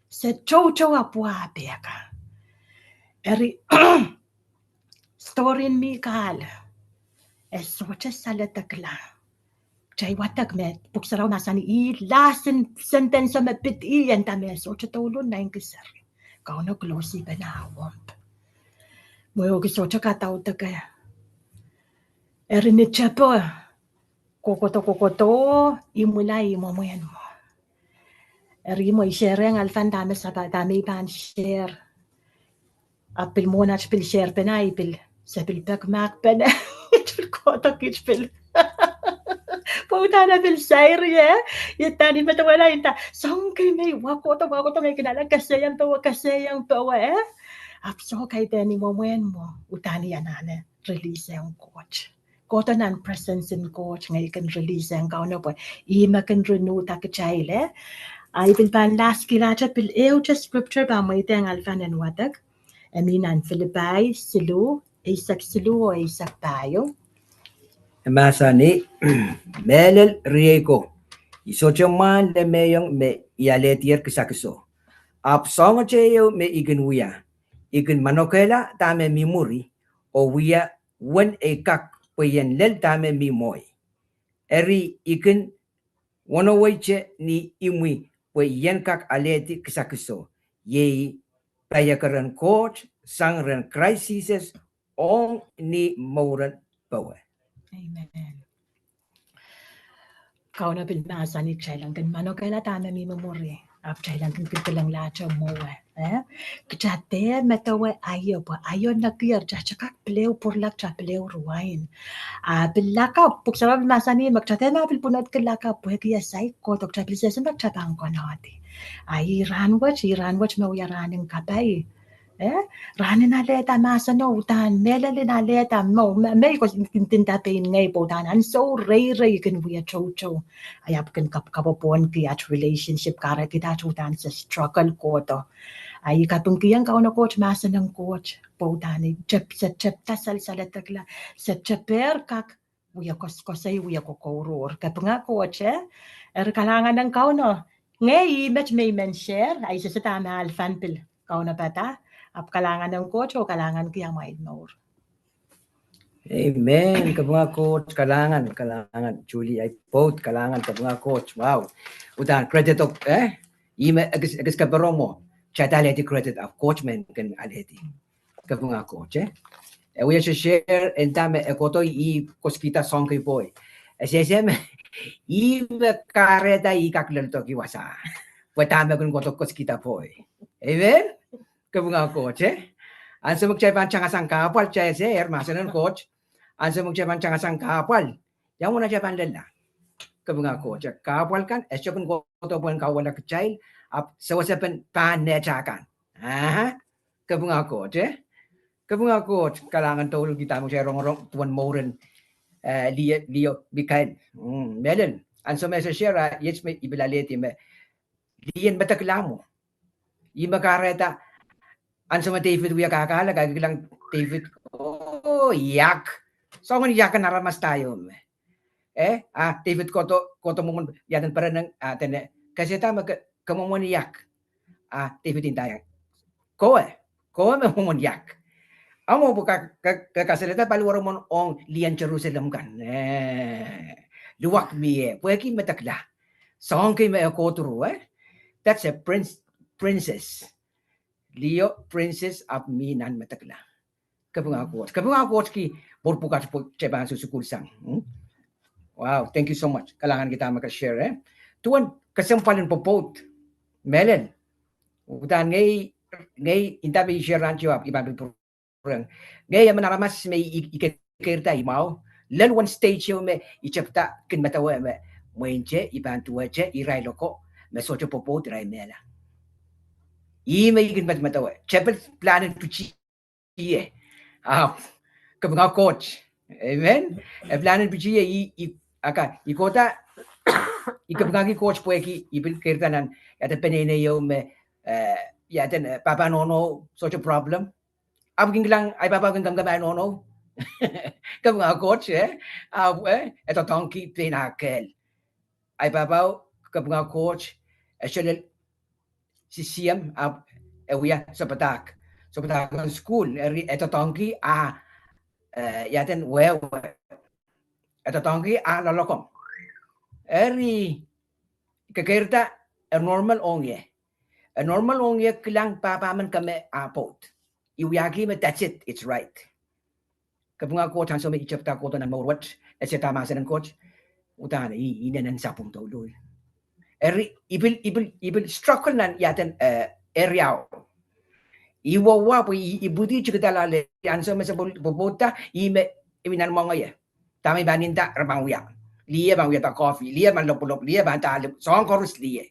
Se toutou ahpw wahpehka. Eri, story en Mikael, e sohte saledekla. Kitail wadek me Pwuhk Sarawi mahsanih, ih last sentence me pid ih e nda me sohte douluhl naineki seri. Kauno close-ipene ah womw. Mwehuki sohte kadaudok. Eri ni tepo, kohkohdo, kohkohdo, imwila, ih mwomwen mwo. Eri mwo i share-ehng alfan dahme sapa, dahme i pahn share. A pil mwohn aht pil share pene, i pil, se pil pek mahkpene. Pil kohdo kiht pil. Pwe uhdahn e pil sair ie, i dahn i medewehla i nda, soahng kei me i wakohdo, wakohdo me i kin ale kesehiong powe, kesehiong powe, eh? Ahpw soh kaidehn ih mwomwen mwo, uhdahn i anahne release-ehng Koht. Kohdo nan presence en Koht, ngehi kin release-ehng Kauno pwe ih me kin renew-da kitail, eh? A i pil pahn last kilahte pil ehute scripture pahn mweidehng alfan en wadek. E mih nan Filipai siluh, eisek siluh oh eisek pahieu. E mahsanih, mehlel riei ko, i sohte mwahn lemehiong me i alehdier kisakiso. Ahpw soahngete ieu me i kin wia, i kin manokehla dahme mi mwuri, oh wia uwen ei kak pwe i en lel dahme mi mwohi. Eri i kin wonowehte ni imwi pwe i en kak alehdi kisakiso, iei peiekeren Koht sang rehn Krais Sises ong ni mouren powe. Amen. Kauno pil mahsanih kitail en kin manokehla dahme mi mwuri, ahpw kitail en kin kilkilenglahte mwowe, eh? Kitail dehr medewe aio pwe aio nekier, kitail kak pil ehu pwurala, kitail pil ehu ruwain. A pil lakapw, Pwuhk Sarawi pil mahsanih me kitail dehr ma pil pwunodki lakapw pwehki e saikkohdo, kitail pil sehse me kitail pahn konehdi. A ih rahnwet, ih rahnwet me wia rahn en kapai. Eh, rahn en alehda mahseno, uhdahn mehlel en alehda mwo, me, me i kosonned nda pein ngehi pwe uhdahn ansou reirei kin wia toutou. A i ahpw kin kap, kapwopwohnki aht relationship, kahrehkihda aht uhdahn se struggle kohdo. A i kapingkihong Kauno Koht mahsen en Koht pwe uhdahn i tep, se tepda salsaledekla, se teper kak wia koasoakoasoi, wia kokourohr. Kapinga Koht, eh? Eri kalahngan en Kauno. Ngehi met me i men share, a i sehse dahme alfan pil kaunopada, ahpw kalahngan en Koht oh kalahnganki amwail mour. Amen. Kapinga Koht, kalahngan, kalahngan, Julie, ahi pwoud, kalahngan, kapinga Koht, wow. Uhdahn credit ok, eh? Ih me ekis, ekis kaperen mwo, kitail alehdi credit ahpw Koht me kin alehdi. Kapinga Koht, eh? E wia share, e nda me e kohdo ih koasoakihda soahng kei pwoi. E sehse me, ih me kahrehda ih kak leledoki wasa. Pwe dahme kin kohdo koasoakihda pwoi. Amen? Kapinga Koht, eh? Ansou me kitail pahn tangasang kahpwal, kitail ese, eh, mahsen en Koht. Ansou me kitail pahn tangasang kahpwal, ia mwomwen atail pahn lella? Kapinga Koht, eh, kahpwal kan, e sohte kin kohdo pwehn kauwehla kitail, ahpw sewese pahn nehta kan. Aha. Kapinga Koht, eh? Kapinga Koht, kalahngan douluhl kitail me kitail rongorong duwen mouren, eh, Leo, Leo Mikael. Mm, mehlel, ansou me se share, ah, iet me I pil alehdi me Lien medekla mwo. Ih me kahrehda, ansou me David wia kahkahlek, a kilang David, oh, yak. Soangen yak en aramas da ieu me. Eh, a David kohdo, kohdo mwomwen, ia eden pereneng, a dene, ke sehda me ke, ke mwomwen yak. A David ndaiong, kowe, kowe me mwomwen yak. Amo pwe ka, ka, ka, kasalehda paliwar mwomwen ong lien Jerusalem kan. Eh, luwak mie, pwehki medekla. Soahng kei me e kohdo, eh? That's a prince, princess. Leo, princess ahpw mi nan medekla. Kapinga Koht. Kapinga Koht ki, mour pwukat pwe kitail pahn sukul sang. Hmm? Wow, thank you so much. Kalahngan kitail me ke share, eh? Duwen kesempwal en pwopwoud. Mehlel. Uhdahn ngehi, ngehi nda me I share rahn teio ahpw I pahn pil pwurehng. Ngehi emen aramas me I, I kekeirda I mwahu. Lel wen stage ieu me I tepda kin medewe me mweinte, I pahn duwehte irail oko me sohte pwopwoud irail mehla. Ih me I kin medemedewe. Tepel pilahn en pitsih ie. Ah, kapinga Koht. Amen. E pilahn en pitsih ie, I, I, aka, I kohda, I kapingahki Koht pwehki I pil keirda nan, ia eden peneinei ieu me, eh, ia eden, eh, pahpa nohno, sohte problem. Ahpw kin kilang, ahi pahpa kin kemkem ahi nohno. Kapinga Koht, eh? Ahpw, eh, e doadoahngki pein ah kehl. Ahi pahpa, kapinga Koht, e solahr sisiem, ahpw e wia sohpadahk. Sohpadahk en sukuhl, eri e doadoahngki ah, eh, ia eden wehwe. E doadoahngki ah loalokong. Eri kekeirda e normal ong ie. E normal ong ie kilang pahpa men kemeh ah pwoud. I wiahki me that's it, it's right. Kapinga Koht, ansou me I tepda kohdo nan mour wet, e sehda mahsen en Koht, uhdahn I, I inenen sapwung douluhl. Eri, I pil, I pil, I pil struggle nan ia eden, eh, area o. I wehwe pwe I, I pwidi tikida loale, ansou me se pwopwoudda, ih me, ih me nan mwohngeie. Dahme I pahn nda, re pahn wia. Lih e pahn wiahda coffee, lih e pahn lopwulopw, lih e pahn dahli, soahng koaros lih e.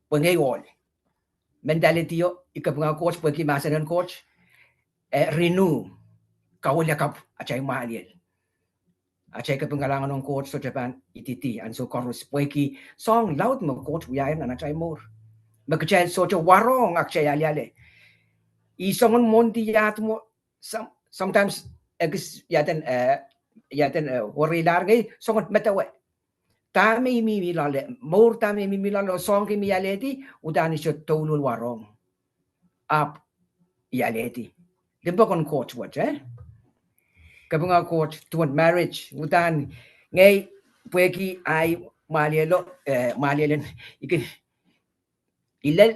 Pwe ngehi ohl. Mentality o, I kapinga Koht pwehki mahsen en Koht, eh, renew, kawelia kapw atail mwahliel. Atail kaping kalahngan ong Koht sohte pahn ididi ansou koaros pwehki soahng laud me Koht wiahiong nan atail mour. Me kitail sohte warohng a kitail aliale. I soangen mwohndi iahd mwo, some, sometimes, ekis ia eden, eh, ia eden, eh, wereilahr ngehi, soangen medewe. Dahme I mihmi loale, mour dahme I mihmi loale, soahng kei me I alehdi, uhdahn I sohte douluhl warohng. Ahpw I alehdi. Limpoak en Koht wet, eh? Kapinga Koht, duwen marriage, uhdahn ngehi pwehki ahi mwahlielo, eh, mwahliel en, I ke, I lel,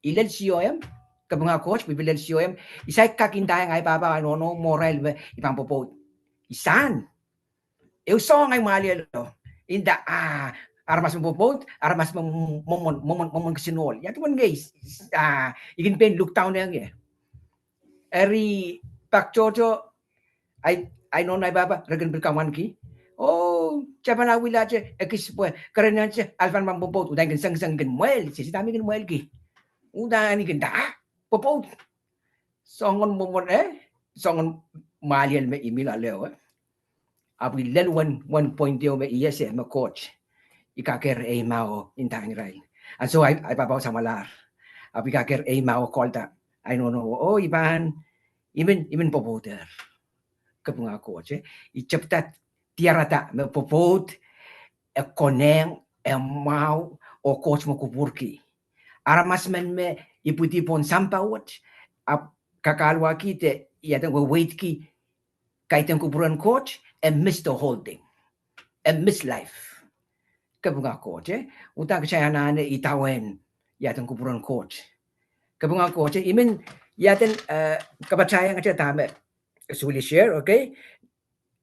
I lel C O M, kapinga Koht, pwe I pil lel C O M, I saik kak ndaiong ahi pahpa, ahi nohno, mwohrail me I pahn pwopwoud. I sang. Ehu soahng ahi mwahlielo. Nda, ah, aramas me pwopwoud, aramas me mwomwen, mwomwen, mwomwen kisin ohl. Ia duwen ngehi, ah, I kin pein look down ong ie. Eri pak tohto, ahi, ahi nohno ahi pahpa, re kin pil kamwanki. Oh, Japan ah wilahte, ekis pwe, kerenieng te, alpan pahn pwopwoud, uhdahn I kin sengiseng kin mwehl, sehse dahme I kin mwehlki. Uhdahn I kin nda, ah, pwopwoud. Soangen mwomwen, eh? Soangen mwahliel me I mih loale o, eh? Ahpw I lel wen, wen point ieu me I ese me Koht. I kakehr eimah oh ndahng irail. Ansou ahi, ahi pahpa samwalahr. Ahpw I kakehr eimah oh kolda. Ahi nohno, oh, I pahn, I men, I men pwopwoudehr. Kapinga Koht, eh? I tepda diarada me pwopwoud, e konehng, e mwahu, oh Koht me kupwurki. Aramas men me ipwidi pohn sampah wet, ahpw kakahlwahki de, ia eden weweidki, kaidehn kupwuren Koht, e miss the whole thing. E miss life. Kapinga Koht, eh? Uhdahn kitail anahne idawehn, ia eden kupwuren Koht. Kapinga Koht, eh? I men, ia eden, eh, kapatahieng ete dahme, suhli share, okay?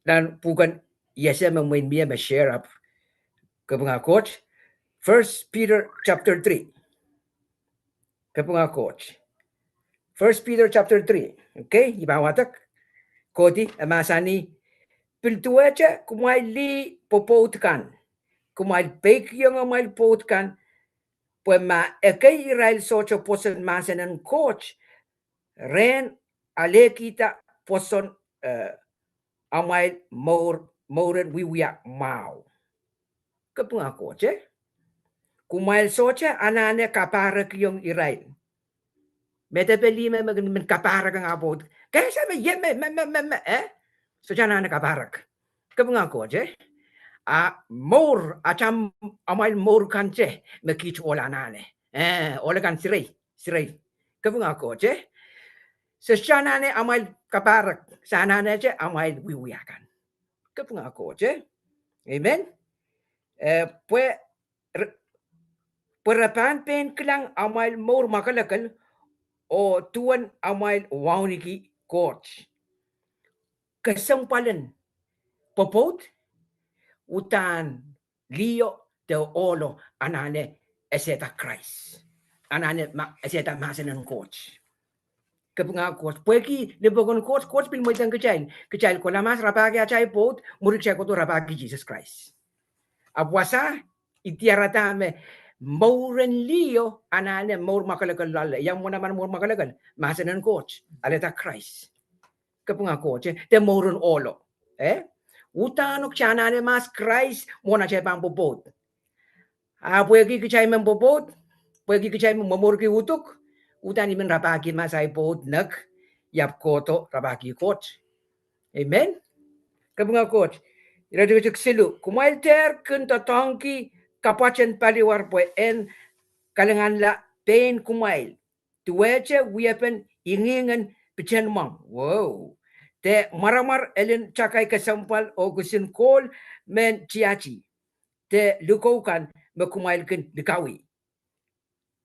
Nan pwuken I ese me mwein mie me share ahpw. Kapinga Koht. First Peter chapter three. Kapinga Koht. First Peter chapter three. Okay, I pahn wadek. Kohdi, e mahsanih, pil duwehte kumwail lih pwopwoud kan. Kumwail peikiong amwail pwoud kan, pwe ma ekei irail sohte pwoson mahsen en Koht, Rehn alehkihda pwoson, eh, amwail mour, mouren wiewia mwahu. Kapinga Koht, eh? Kumwail sohte anahne kapahrek ong irail. Medewe lih me, me, men kapahrek ong ah pwoud. Ke ese me, ie me, me, me, me, me, eh? Sohte anahne kapahrek. Kapinga Koht, eh? A mour, atail, amwail mour kan te, me kiht ohl anahne. Eh, ohl kan sirei, sirei. Kapinga Koht, eh? Sohte anahne amwail kapahrek, se anahne te amwail wiewia kan. Kapinga Koht, eh? Amen. Eh, pwe re, pwe re pahn pein kilang amwail mour mwakelekel oh duwen amwail wauneki Koht. Kesempwalen pwopwoud, uhdahn liho de ohlo anahne esehda Krais. Anahne ma, esehda mahsen en Koht. Kapinga Koht, pwehki lipwoak en Koht, Koht pil mweidohng kitail, kitail kohla mahs rapahki atail pwoud, mwuri kitail kohdo rapahki Sises Krais. Ahpw wasa, I diarada me mouren liho anahne mour mwakelekel loale. Ia mwomwen emen mour mwakelekel? Mahsen en Koht, alehda Krais. Kapinga Koht, eh? De mouren ohlo. Eh? Uhdahn kitail anahne mahs Krais mwohn atail pahn pwopwoud. A pwehki kitail men pwopwoud, pwehki kitail men mwomwourki uduk, uhdahn I men rapahki mahs ahi pwoud nek, I ahpw kohdo rapahki Koht. Amen. Kapinga Koht. Iretikitik siluh. Kumwail dehr kin doadoahngki kapwat en paliwar pwe en kalinganla pein kumwail. Duwehte wiepen ingingen pitenmwang. Wow. De mwaramwar elin takai kesempwal oh kisin kohl men tiahti. De likou kan me kumwail kin likawih.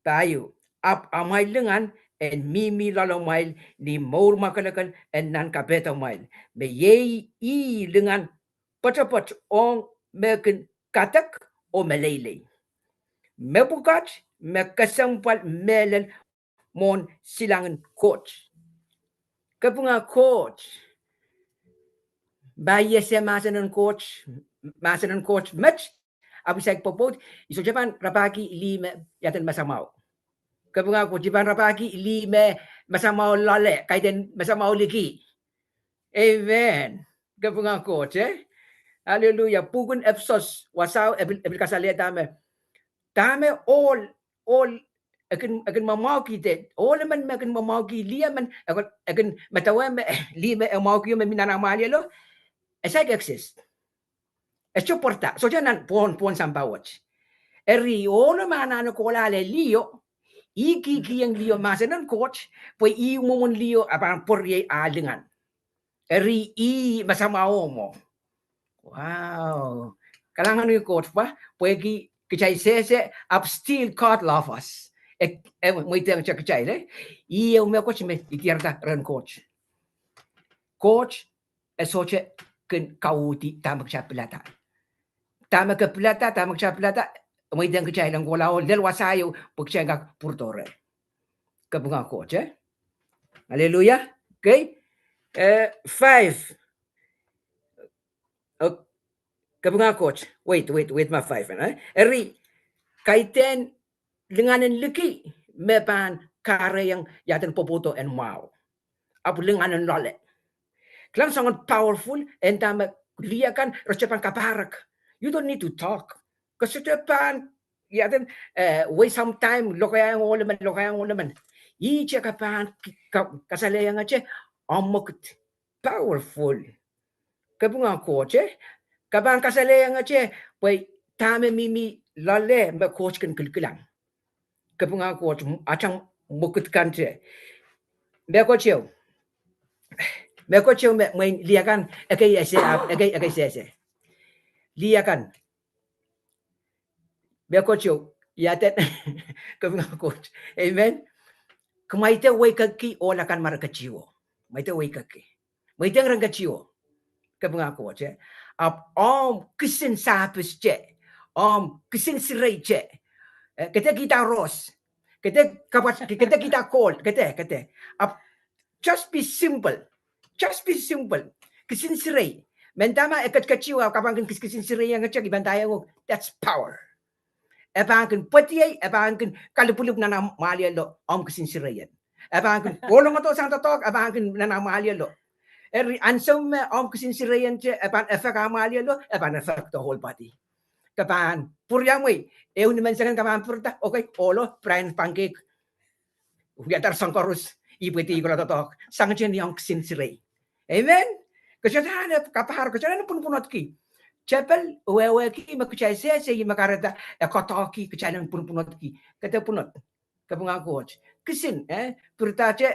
Pahieu. Ahpw amwail lingan en mihmi loalamwail ni mour mwakelekel en nan kapehdamwail. Me iei ih lingan poatopoat ong me kin kadek oh meleilei. Mepwukat me kesempwal mehlel mwohn silangin Koht. Kapinga Koht. Pwe I ese mahsen en Koht, mahsen en Koht met, ahpw I saik pwopwoud, I sohte pahn rapahki lih me iaden masamwahu. Kapinga Koht, I pahn rapahki lih me masamwahu loale, kaidehn masamwahu liki. Amen. Kapinga Koht, eh? Hallelujah. Pwuhken Episos, wasao e pil, e pil kasalehda me dahme ohl, ohl, e kin, e kin mwamwahuki de, ohl emen me kin mwamwahuki lih emen, e kin, e kin medewe me, lih me e mwahuki o me mi nan ah mwahlielo, e saik exist. E sohte pwarada, sohte nan pohn, pohn sampah wet. Eri ohl me anahne kohla ale liho, ih kihkihong liho mahsen en Koht, pwe ih mwomwen liho e pahn pwuriei ah lingan. Eri ih masamwahu mwo. Wow. Kalahngan en Koht pwe, pwehki kitail sehse, ahpw still God love us. E, e mweidohngete kitail, eh? Ih ehu mehkot me I diarada rehn Koht. Koht e sohte kin kauhdi dahme kitail pilada. Dahme ke pilada, dahme kitail pilada, e mweidohng kitail en kohla oh lel wasa ieu pwe kitail kak pwurodo reh. Kapinga Koht, eh? Hallelujah. Okay. Eh, five. Oh, kapinga Koht. Wait, wait, wait, ma five, eh? Eri, kaidehn lingan en liki me pahn kahrehiong iaden pwopwoud en mwahu. Ahpw lingan en loale. Kilang soangen powerful, e nda me lih akan re sohte pahn kapahrek. You don't need to talk. Ke sohte pahn iaden, eh, waste some time, lokaiahng ohl emen, lokaiahng ohl emen. Ihte ke pahn ki-, ka-, kasalehiongete, omw mwekid. Powerful. Kapinga Koht, eh? Ke pahn kasalehiongete, pwe dahme mihmi loale me Koht kin kilkilang. Kapinga Koht, m-, atail mwekid kante. Mehkot ieu. Mehkot ieu me, mwein lih akan, ekei ese, ah, ekei, ekei sehse. Lih akan. Mehkot ieu, iaden, kapinga Koht. Amen. Kumwail dehr weikekki ohl akan ma re ketiwo. Kumwail dehr weikekki. Mweidohng ren ketiwo. Kapinga Koht, eh? Ahpw omw kisin sahpis te, omw kisin sirei te. Eh, ke dehr kihda ros. Ke dehr kapwa, ke dehr kihda kohl, ke dehr, ke dehr. Ahpw just be simple. Just be simple. Kisin sirei. Mendahte ma e ketiketiwo, ke pahn kin kis-, kisin sireiengete, I pahn ndaiong uhk, that's power. E pahn kin pwediei, e pahn kin kalipwulipw nan ah mwahlielo, omw kisin sireien. E pahn kin, ohl ong dohsang doadoahk, e pahn kin nan amwail ielo. Eri ansou me omw kisin sirei ente, e pahn affect amwail ielo, e pahn affect the whole body. Ke pahn pwuriamwei, ehu nimenseng ke pahn pwurda, okay, ohlo, brain pancake. Wiadahr soang koaros, ipwidi, ih kohla doadoahk, sangete ni omw kisin sirei. Amen. Ke sohte anahne kapahr, ke sohte anahne pwunopwunodki. Tepel, wehwehki me kitail sehse ih me kahrehda e koadoahki kitail en pwunopwunodki. Ke de pwunod. Kapinga Koht. Kisin, eh, pwuridahte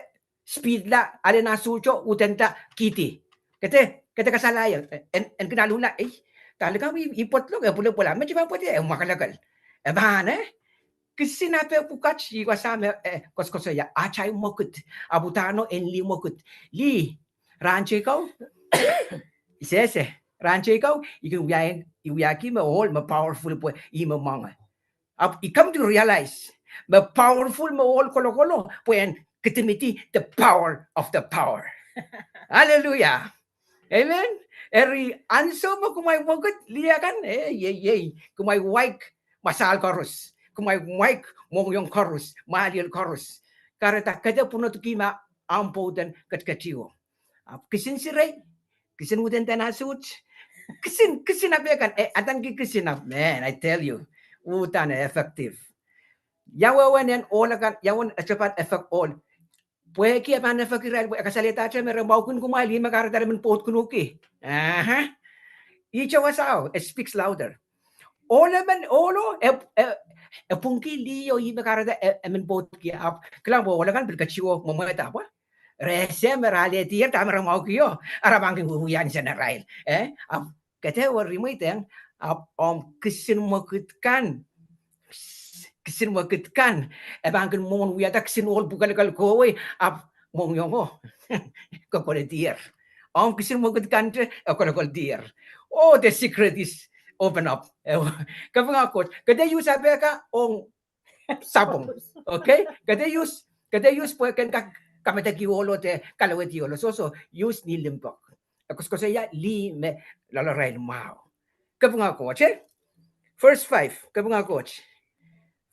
speed la, ale nan suhto, udenda kihdi. Ke de, ke de kasalehiong, eh, en, en kin aluhla, eh, dahlia kamw ih, ih pwodlong, eh, pwulopwula, me tipa pwede, eh, mwakelekel. E pahn, eh, kisin ape pwukat, ih wasa me, eh, koasokoasoia, atail mwekid, ahpw udahno en lih mwekid. Lih, rahn teikan, sehse, rahn teikan, I kin wia, I wiahki me ohl me powerful pwe ih me mwenge. Ahpw I come to realize, me powerful me ohl kolokolo, pwe en kidimidi the power of the power. Hallelujah. Amen. Eri ansou me kumwail mwekid, lih akan, eh, iei, iei, kumwail waik mwasal koaros, kumwail waik mohngiong koaros, mwahliel koaros. Kahrehda ke de pwunodki ma omw pwouden ketiketiwo. Ahpw kisin sirei, kisin udenda nan suht, kisin, kisin ape kan, eh, adaneki kisin ahpw, man, I tell you, udahn effective. Ia wehwehn en ohl akan, ia uwen e sohte pahn affect ohl. Pwehki e pahn affect irail, pwe e kasalehda te me re mwahuki kumwail, ih me kahrehda re men pwoudkinuhki. Aha. Ihte wasao, it speaks louder. Ohl emen, ohlo, e, e, e pwungki lih o ih me kahrehda e, e men pwoudki, ahpw kilang pwe ohl akan pil ketiwo mwemwehda pwe re ese me re alehdier dahme re mwahuki o, a re pahn kin wiewia nsenarail. Eh? Ahpw ke dehr weri mweidehng, ahpw omw kisin mwekid kan, kisin mwekid kan, e pahn kin mwomwen wiahda kisin ohl pwukelekel kohwei, ahpw mohngiong o koledier. Omw kisin mwekid kan te, e koledier. Oh, the secret is open up. Eh, kapinga Koht. Ke de use ape ka ong sapwung. Okay? Ke de use, ke de use pwe ken kak kamadeki ohlo de kalowedi ohlo. Soh, soh, use ni limpoak. E koasokoasoia lih me loallorail mwahu. Kapinga Koht, eh? Verse five, kapinga Koht.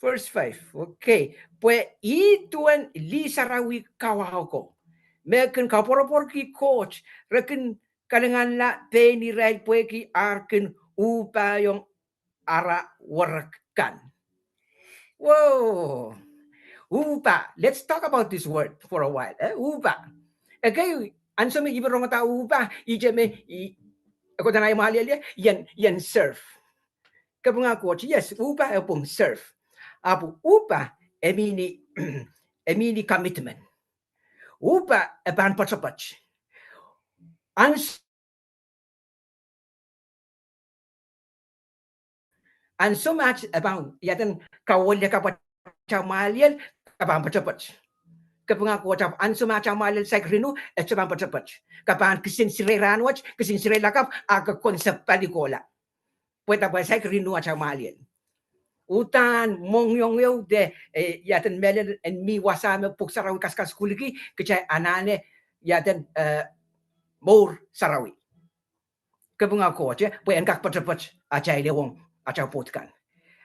Verse five, okay. Pwe ih duwen lih sarawi kawahu ko, me kin koapworopworki Koht, re kin kalinganla pein irail pwehki ar kin uhpahiong ara werek kan. Whoa. Uhpah. Let's talk about this word for a while. Eh? Uhpah. Okay, ansou me I pil rongada uhpah, ihte me I, I kohdo nan amwail ielo, I en, I en serve. Kapinga Koht, yes, uhpah e pwung serve. Ahpw uhpah e mihmi, e mihmi commitment. Uhpah e pahn poatopoat. Ans- Ansou me aht, e pahn, ia eden, kawelia kapw atail amwail ielo, ke pahn poatopoat. Kapinga Koht, ahpw ansou me atail amwail ielo saik renew, e sohte pahn poatopoat. Ke pahn kisin sirei rahnwet, kisin sirei lakapw, a ke konsepali kohla. Pwe dah, pwe saik renew atail amwail ielo. Udahn mohngiong ehu de, eh, ia eden mehlel en mi wasa me Pwuhk Sarawi kaskasukuhlki, kitail anahne, ia eden, eh, mour sarawi. Kapinga Koht, eh, pwe en kak poatopoat atail ehu ong atail pwoud kan.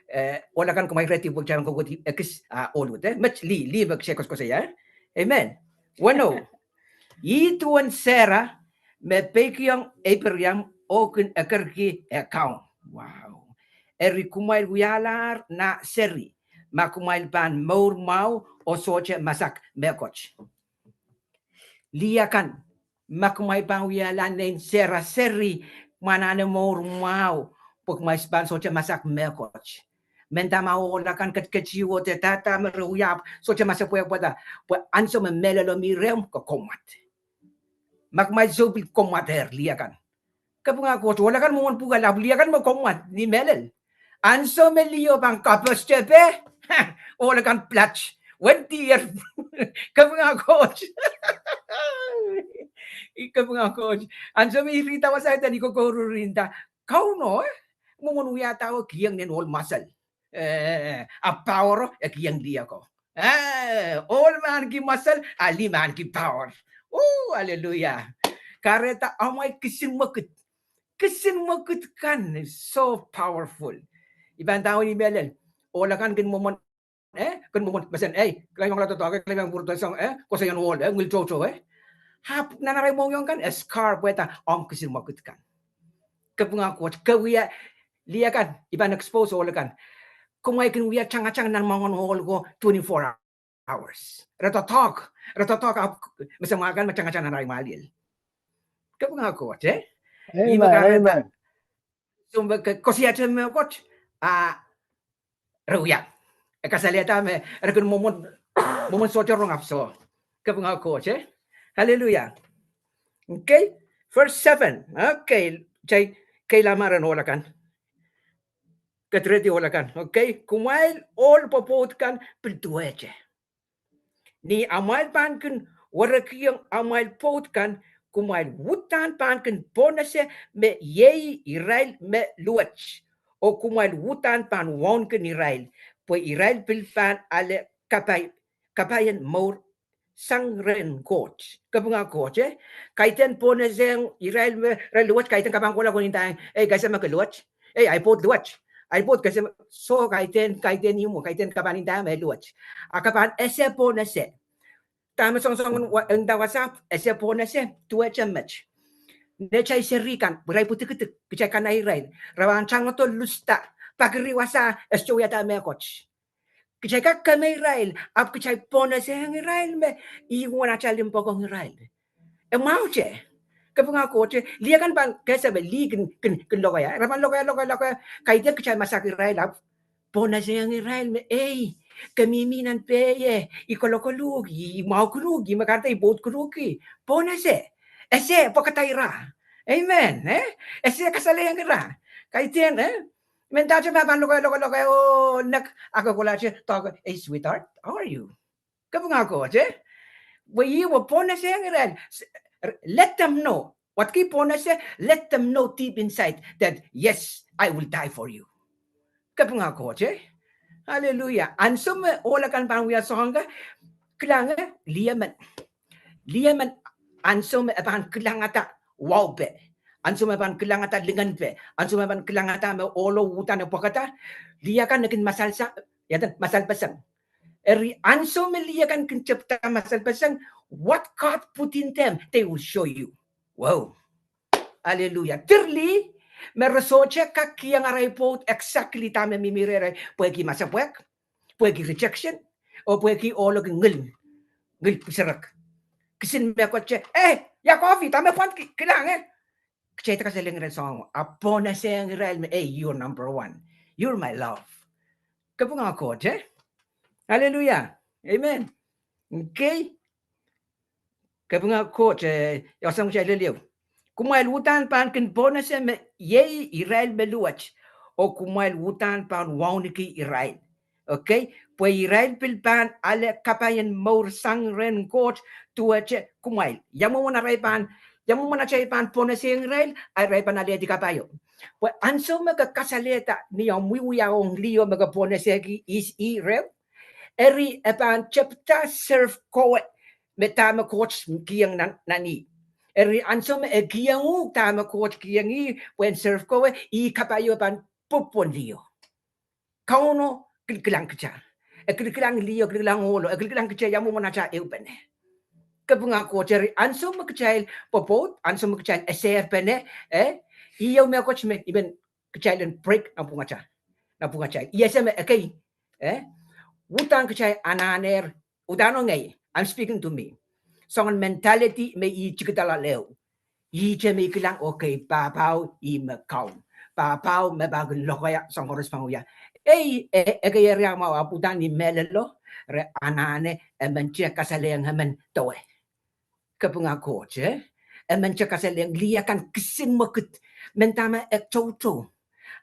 Eh, ohl akan, kumwail ready pwe kitail en kohkohdi ekis, ah, ohl wet, eh, met lih, lih me kitail koasokoasoia, eh? Amen. Weneu. Ih duwen Sera me peikiong Eipraam oh kin ekerki eh kaun. Wow. Eri kumwail wialahr nah seri ma kumwail pahn mour mwahu oh sohte masak mehkot. Lih akan, ma kumwail pahn wiahla nein Sera seri, kumwail anahne mour mwahu, pwe kumwail pahn sohte masak mehkot. Mendahte ma ohl akan ketiketiwo de dahda me re wia, sohte masepwehpwehda, pwe ansou me mehlelo mi rehmw, ke komwad. Ma kumwail sou pil komwadehr lih akan. Kapinga Koht, ohl akan mwomwen pwukat, ahpw lih akan me komwad ni mehlel. Ansou me lih o pahn kapesete peh, ohl akan plat. Wendier. Kapinga Koht. Kapinga Koht. Ansou me I rida wasa eden, I kokouruhr nda, Kauno, eh? Mwomwen wiahda e kihong nein ohl muscle. Eh, a power o e kihong lih ako. Eh, ohl me ahneki muscle, a lih me ahneki power. Oh, hallelujah. Kahrehda amwail kisin mwekid. Kisin mwekid kan is so powerful. I pahn ndahweni mehlel, ohl akan kin mwomwen eh, kin mwomwen, mesen, ei, kilang iong loalatato, kilang iong pwurodo sang, eh, koasoiong ohl, eh, ngil toutou, eh. Ahpw nan arail mohngiong kan, eh, scar pwehda omw kisin mwekid kan. Kapinga Koht, ke wia, lih akan, I pahn expose ohl akan. Kumwail kin wia tangatang nan moangen ohl ko twenty-four hours. Re doadoahk, re doadoahk ahpw mese mwahu kan me tangatang nan arail mwahliel. Kapinga Koht, eh? Amen, amen. So, me ke koasoiahte mehkot, a, re wia. E kasalehda me, re kin mwomwen, mwomwen sohte rong ahpw soh. Kapinga Koht, eh? Hallelujah. Okay, verse seven. Okay, kitail keilahng mah rehn ohl akan. Kediredi ohl akan. Okay, kumwail ohl pwopwoud kan pil duwehte. Ni amwail pahn kin werekiong amwail pwoud kan, kumwail uhdahn pahn kin pohnese me iei irail me luwet, oh kumwail uhdahn pahn wauneki irail, pwe irail pil pahn ale kapai, kapaien mour sang rehn Koht. Kapinga Koht, eh? Kaidehn pohneseng irail me re luwet, kaidehn ke pahn kohla ko ndahng, ei, ke ese me ke luwet. Ei, ahi pwoud luwet. Ahi pwoud ke ese me, soh, kaidehn, kaidehn ihmwo, kaidehn ke pahn ndahng me e luwet. A ke pahn ese pohnese. Dahme soangsoangen wa-, nda wasa, ese pohnese, duwehte met. Neitail seri kan, irail pwudikidik, kitail kanaiong irail. Re pahn tangodo luhsda, pekiri wasa, e sohte wiahda mehkot. Kitail kak kemehirail, ahpw kitail poneseng irail me ih uwen atail limpoak ong irail. E mwahuo te. Kapinga Koht, lih akan pahn ke ese me lih kin, kin, kin lokaia. Re pahn lokaia, lokaia, lokaia. Kaidehn kitail masak irail ahpw poneseng irail me, ei, ke mihmi nan peh ie, I kolokoluhk, I, I mwahukihluhk, I mekahrehda I pwoudkihluhki. Pohnese. Ese pwekada ira. Amen, eh? Ese kasalehiong ira. Kaidehn, eh? Mendahte ma pahn lokaia, lokaia, lokaia, oh, nek, a ke kohla te, doahke, hey, sweetheart, how are you? Kapinga Koht, eh? Pwe ih uwen poneseng irail, s-, let them know. Wadki pohnese, let them know deep inside that, yes, I will die for you. Kapinga Koht, eh? Hallelujah. Ansou me ohl akan pahn wia soahng kan, kilang, eh, lih emen. Lih emen, ansou me e pahn kilangada wahu pe. Ansou me e pahn kilangada lingan pe. Ansou me e pahn kilangada me ohlo uhdahn e pwekada. Lih akan e kin masalsa-, ia duwen masalpeseng. Eri ansou me lih akan kin tepda masalpeseng, what God put in them, they will show you. Wow. Hallelujah. Dir lih, me re sohte kak kihong arail pwoud exactly dahme mihmi rehrail, pwehki masepwehk, pwehki rejection, oh pwehki ohlo kin ngil, ngil pwuserek. Kisin mehkot te, eh, ia koafi, dahme pwand ki-, kilang, eh? Kitail de kasalehiong irail soangen, a poneseng irail me, hey, you're number one. You're my love. Kapinga Koht, eh? Hallelujah. Amen. Okay. Kapinga Koht, eh, ia sang kitail lel ieu. Kumwail uhdahn pahn kin pohnese me iei irail me luwet, oh kumwail uhdahn pahn wauneki irail. Okay? Pwe irail pil pahn ale kapaien mour sang rehn Koht duwehte kumwail. Ia mwomwen arail pahn, ia mwomwen atail pahn poneseng irail, a irail pahn alehdi kapaio. Pwe ansou me ke kasalehda ni omw wiewia ong liho me ke ponesehki ihs ih reh, eri e pahn tepda serve kowe me dahme Koht kihong nan, nan ih. Eri ansou me e kihong uhk dahme Koht kihong ih, pwehn serve kowe, ih kapaio pahn pwopwon liho. Kauno kilkilang kitail. E kilkilang liho, kilkilang ohlo, e kilkilang kitail ia mwomwen atail ehupene. Kapinga Koht, eri ansou me kitail pwopwoud, ansou me kitail esehrpene, eh, ih ehu mehkot me I men kitail en break nan pwungatail. Nan pwungatail. I ese me ekei, eh, uhdahn kitail anahnehr, uhdahn ong ngehi, I'm speaking to me. Soangen mentality me I tikida loale ehu. Ihte me I kilang, okay, pahpao ih me kaun. Pahpao me pahn kin lokaia soahng koaros pahn wia. Ei, e, ekei area mwahu, ahpw uhdahn ni mehlelo, re anahne, e men te kasalehiong emen dewe. Kapinga Koht, eh? E men te kasalehiong lih akan kisin mwekid, mendahte e toutou.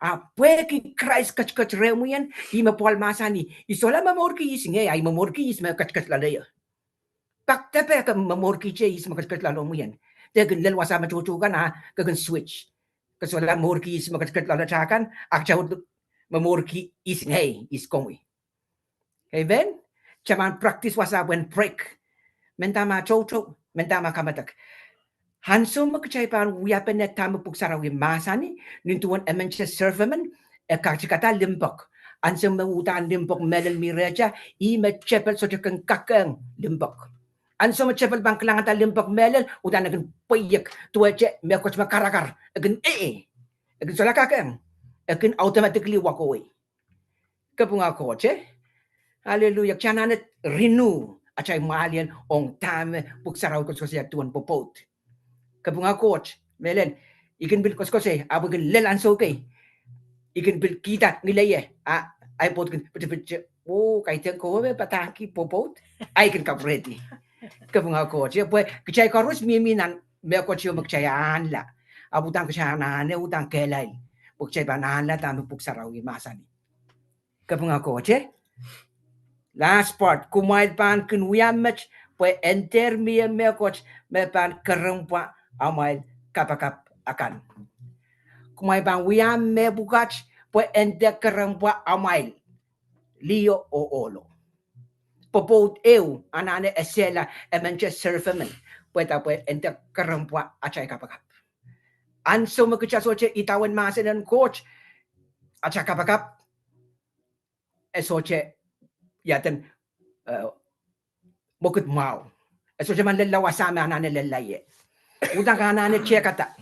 A pwehki Krais ketiket rehmw ien, ih me Pohl mahsanih, I solahr momourki ihs ngehi, a I momourki ihs me ketiket loale ih. Pak depe ke momourkihte ihs me ketiket loalomw ien. De kin lel wasa me toutou kan a ke kin switch. Ke solahr momourki ihs me ketiket loalatail kan, a kitail uhd momourki ihs ngehi, ihs komwi. Amen. Kitail pahn practice wasa pwehn break. Mendahte toutou, mendahte kamadek. Ansou me kitail pahn wiahpene dahme Pwuhk Sarawi mahsanih, nin duwen e men te serve emen, e katikada limpoak. Ansou me uhdahn limpoak mehlel mi rehtail, ih me tepel sohte kin kakehng limpoak. Ansou me tepel pahn kilangada limpoak mehlel, uhdahn e kin pweiek, duwehte mehkot me karakar, e kin, e, e kin solahr kakehng, e kin automatically walk away. Kapinga Koht, eh? Hallelujah. Kitail anahne renew atail mwahliel ong dahme Pwuhk Sarawi koasoakoasoia duwen pwopwoud. Kapinga Koht, mehlel, I kin pil koasoakoasoi, ahpw I kin lel ansou kei. I kin pil kihda ngileie, a, ahi pwoud kin pitipit, oh, kaidehn kowe me padahngki pwopwoud. Ahi kin kapwurehdi. Kapinga Koht, eh, pwe kitail koaros mihmi nan mehkot ieu me kitail ahnla. Ahpw uhdahn kitail anahne, uhdahn kehlail. Pwe kitail pahn ahnla dahme Pwuhk Sarawi mahsanih. Kapinga Koht, eh? Last part, kumwail pahn kin wia met pwe en dehr mie mehkot me pahn kerempwa amwail kapakap akan. Kumwail pahn wia mepwukat pwe en dehr kerempwa amwail liho oh ohlo. Pwopwoud ehu anahne esehla emente serve emen, pwehda pwe en dehr kerempwa atail kapakap. Ansou me kitail sohte idawehn mahsen en Koht, atail kapakap e sohte, ia eden, eh, mwekid mwahu. E sohte men lella wasa me anahne lella ie. Uhdahn ke anahne tehkada.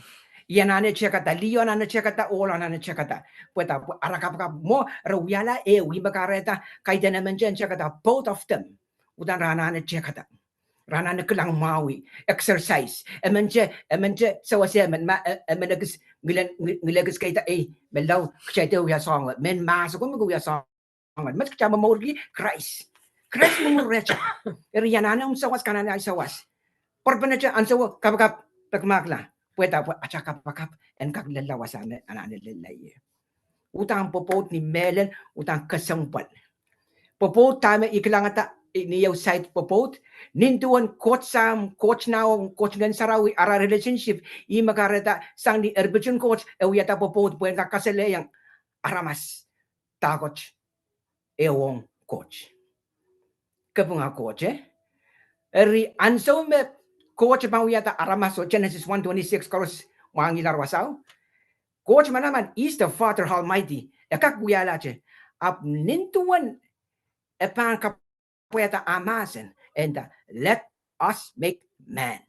I anahne tehkada, liho anahne tehkada, ohlo anahne tehkada. Pwehda pwe ara kapakap mwo re wiahla ehu, ih me kahrehda kaidehn emente en tehkada, both of them. Uhdahn re anahne tehkada. Re anahne kilang mwahu, exercise. Emente, emente sewese emen, ma, e, emen ekis, ngilen, ngi-, ngilen ekis kaida, ei, menlau, kitail dehr wia soahngo. Mehn mahs ko me ke wia soahngo. Met kitail momourki Krais. Krais momour rehtail. Eri I anahne omw sawas, ke anahne ahi sawas. Pwarpenete ansou kapakap pekmakla. Pwehda pwe atail kapakap en kak lella wasa me anahne lella ie. Uhdahn pwopwoud ni mehlel, uhdahn kesempwal. Pwopwoud dahme I kilangada, eh, ni ehu side pwopwoud. Nin duwen Koht Sahm, Koht Nahom, Koht Ngehn Sarawi, ara relationship, ih me kahrehda sang ni erpit en Koht, e wiahda pwopwoud pwe en kak kasalehiong aramas dahkot ehu ong Koht. Kapinga Koht, eh? Eri ansou me Koht pahn wiahda aramas oh Genesis one twenty-six koaros mwahngih lahr wasao. Koht manaman is the Father Almighty. E kak wiahlahte. Ahpw nin duwen e pahn kapwaiada ah mahsen, e nda, "Let us make man."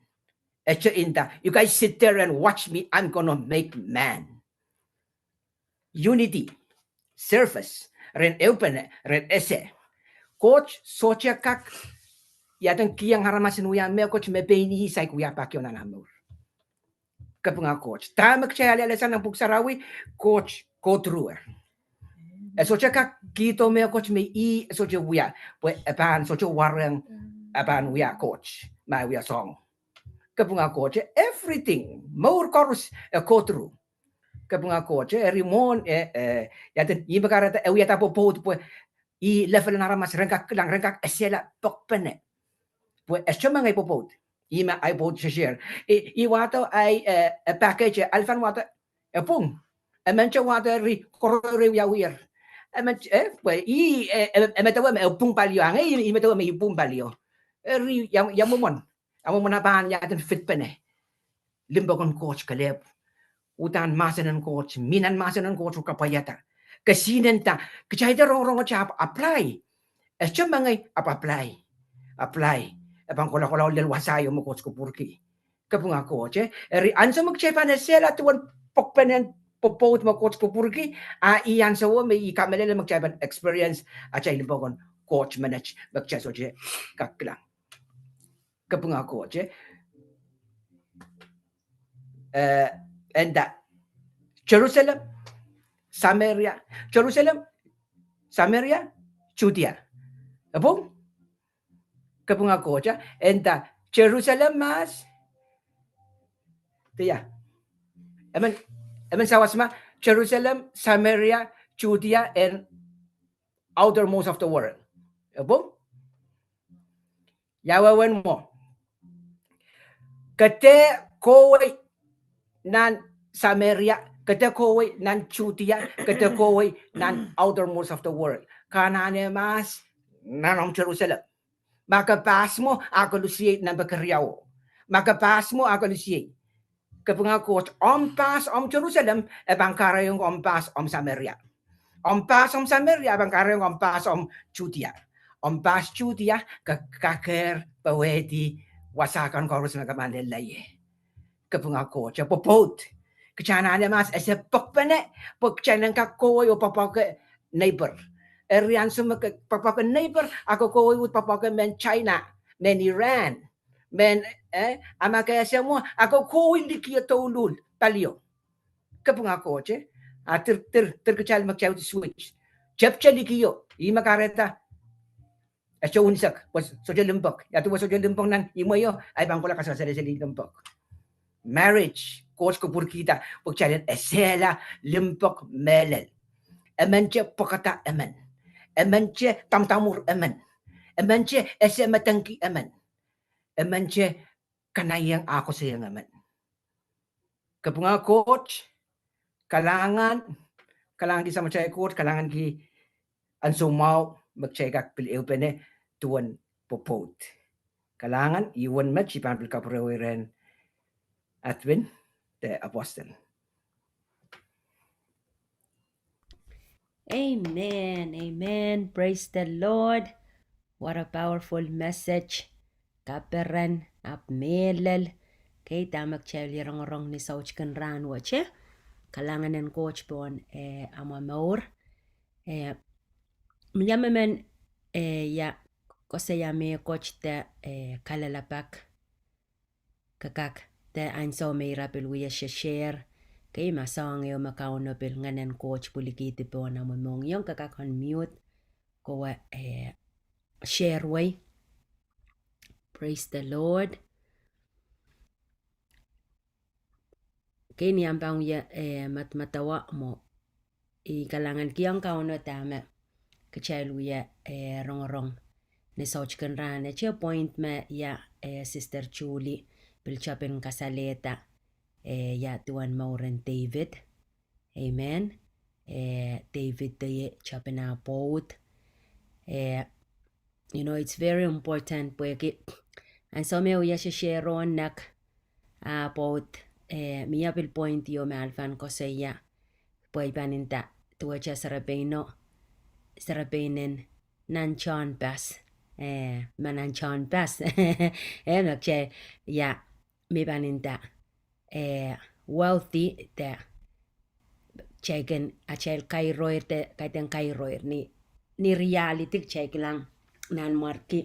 E soh nda, "You guys sit there and watch me, I'm gonna make man." Unity, service, ren ehupene, ren ese. Koht sohte kak, ia eden kihong aramas en wia mehkot me pein ih saik wia pak ieu nan ah mour. Kapinga Koht. Dahme kitail alealesa nan Pwuhk Sarawi, Koht, Koht ruhr. E sohte kak kihdo mehkot me ih e sohte wia, pwe e pahn sohte warehng, e pahn wia Koht, ma e wia soahngo. Kapinga Koht, eh, everything, mour koaros, eh, Koht ruhr. Kapinga Koht, eh, eri mwohn, eh, eh, ia eden, ih me kahrehda, e wiahda pwopwoud pwe ih level en aramas ren kak kilang, ren kak esehla pokpene. Pwe e soh mengei pwopwoud. Ih me ahi pwoud sesehla. Ih, ih wahdo ahi, eh, eh, package, eh, alfan wahdo, e pwung. E men soh wahdo eri korohrei wiawiher. E men, eh, pwe ih, eh, eh, e medewe me e pwung palio, ange ih, ih medewe me ih pwung palio. Eri ia, ia mwomwen. Ia mwomwen ah pahn ia eden fitpene. Limpoak en Koht kelehpw. Uhdahn mahsen en Koht, mihmi nan mahsen en Koht oh kapwaiada. Kesihnen da, kitail dehr rongorong ahpw apply. E soh mengei ahpw apply. Apply. E pahn kohla kohla lel wasa ieu me Koht kupwurki. Kapinga Koht, eh? Eri ansou me kitail pahn esehla duwen pokpenen pwopwoud me Koht kupwurki, a ih ansouo me I kamehlele me kitail pahn experience atail limpoak en Koht menet me kitail sohte kak kilang. Kapinga Koht, eh? Eh, e nda, Jerusalem, Samaria, Jerusalem, Samaria, Judea. E pwung? Kapinga Koht, eh? E nda, Jerusalem mahs, dia. E men, e men sawas ma, Jerusalem, Samaria, Judea, and outermost of the world. E pwung? Ia wehwehn mwo. Ke dehr kohwei nan Samaria, ke dehr kohwei nan Judea, ke dehr kohwei nan outermost of the world. Ke anahne mahs nan omw Jerusalem. Ma ke pass mwo, a ke lusiei nempe keriau. Ma ke pass mwo, a ke lusiei. Kapinga Koht, omw pass omw Jerusalem, e pahn kahrehiong omw pass omw Samaria. Omw pahs omw Sameria, pahn kahrehiong omw pahs omw Sudia. Omw pahs Sudia, ke kakehr powehdi wasa kan koaros me ke pahn lella ie. Kapinga Koht, e pwopwoud. Kitail anahne mahs ese poakpene, pwe kitail en kak kohwei oh poapoake neighbor. Eri ansou me ke poapoake neighbor, a ke kohwei uhd poapoake mehn China, mehn Iran, mehn, eh, a ma ke ese mwo, a ke kohwei likio douluhl, palio. Kapinga Koht, eh? A dir, dir, dir kitail me kitail switch. Tepte likio, ih me kahrehda e sohte unsek, pwe sohte limpoak. Ia duwen sohte limpoak nan imweio, ahi pahn kohla kasaleselih limpoak. Marriage, Koht kupwurkihda, pwe kitail en esehla limpoak mehlel. Emente pwekada emen. Emente tamdamwur emen. Emente ese medengki emen. Emente kanaiehng ah koasoiong emen. Kapinga Koht, kalahngan, kalahnganki Samatail Koht, kalahnganki ansou mwahu me kitail kak pil ehupene duwen pwopwoud. Kalahngan, ih uwen met I pahn pil kapwurehwei rehn Edwin de Apostle. Amen, amen. Praise the Lord. What a powerful message. Kaperen ahpw mehlel. Kei, dahme kitail rongorong ni soutik en rahn wet, eh? Kalahngan en Koht pohn, eh, amwa mour. Eh, mie mehmen, eh, ia koasoia mehkot de, eh, kalelapak ke kak, de ansou me ira pil wie share. Kei, ma soahng ehu me Kauno pil Ngehn en Koht pwilikihdi pohn omw mohngiong, ke kak unmute, kowe, eh, share wei. Praise the Lord. Kei, ni omw pahn wie, eh, madamadau mwo, I kalahngankihong Kauno dahme kitail wie, eh, rongorong ni soutik en rahn, eh, te point me ia, eh, Sister Julie pil tepin kasalehda, eh, ia duwen mouren David. Amen. Eh, David de ie tepin ah pwoud. Eh, you know, it's very important pwehki ansou me I wie share ong nek, ah, pwoud, eh, mie pil point ieu me Alfan koasoia, pwe I pahn nda, duwehte serepeino, serepeinen nan tehnpas, eh, ma nan tehnpas, eh, me kitail, ia, me pahn nda, eh, wealthy de kitail kin, atail kairoir de, kaidehn kairoir ni, ni reality kitail kilang nanmwarki,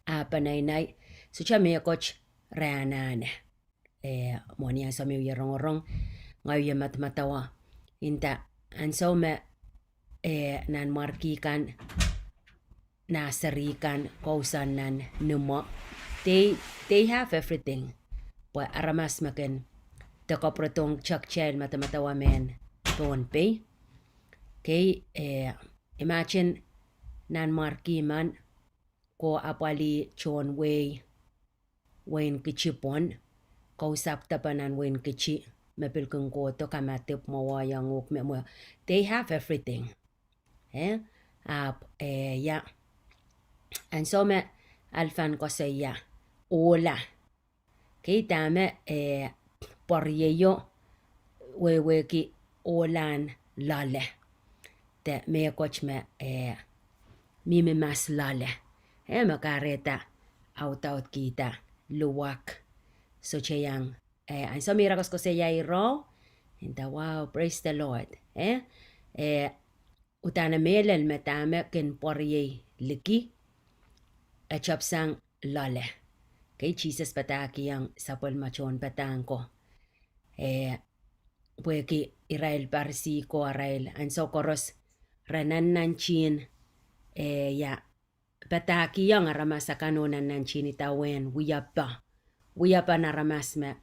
ah, peneinei, sohte mehkot re anahne. Eh, mwohni ansou me I wie rongorong, ngehi wie madamadau, nda, ansou me, eh, nanmwarki kan, nah seri kan, kousoan nan imwo, they, they have everything. Pwe aramas me kin, de kapwuredohng kitail madamadau mehn Pohnpei. Kei, eh, imagine nanmwarki men, ke apwalih tohn wehi, wehin Kiti pwon, kousapw depe nan wehin Kiti, me pil kin kohdo kamadipw, mwowohiong uhk me mwo. They have everything. Eh? Ahpw, eh, ia. Ansou me Alfan koasoia, ohla. Kei, dahme, eh, pwarieio, wehwehki ohlahn loale. De mehkot me, eh, mihmi mas loale. Eh, me kahrehda audaudkihda luwak. Sohte iang, eh, ansou me ira koasoakoasoia iro, nda, wow, praise the Lord. Eh, eh, uhdahn mehlel me dahme kin pwariei liki, e tepsang loale. Kei, Sises padahkihong sapwellime tohnpadahk ko, eh, pwehki irail Parisi ko arail ansou koaros re nannantihn, eh, ia, padahkihong aramas akan oh nannantihn idawehn wiepe, wiepen aramas me,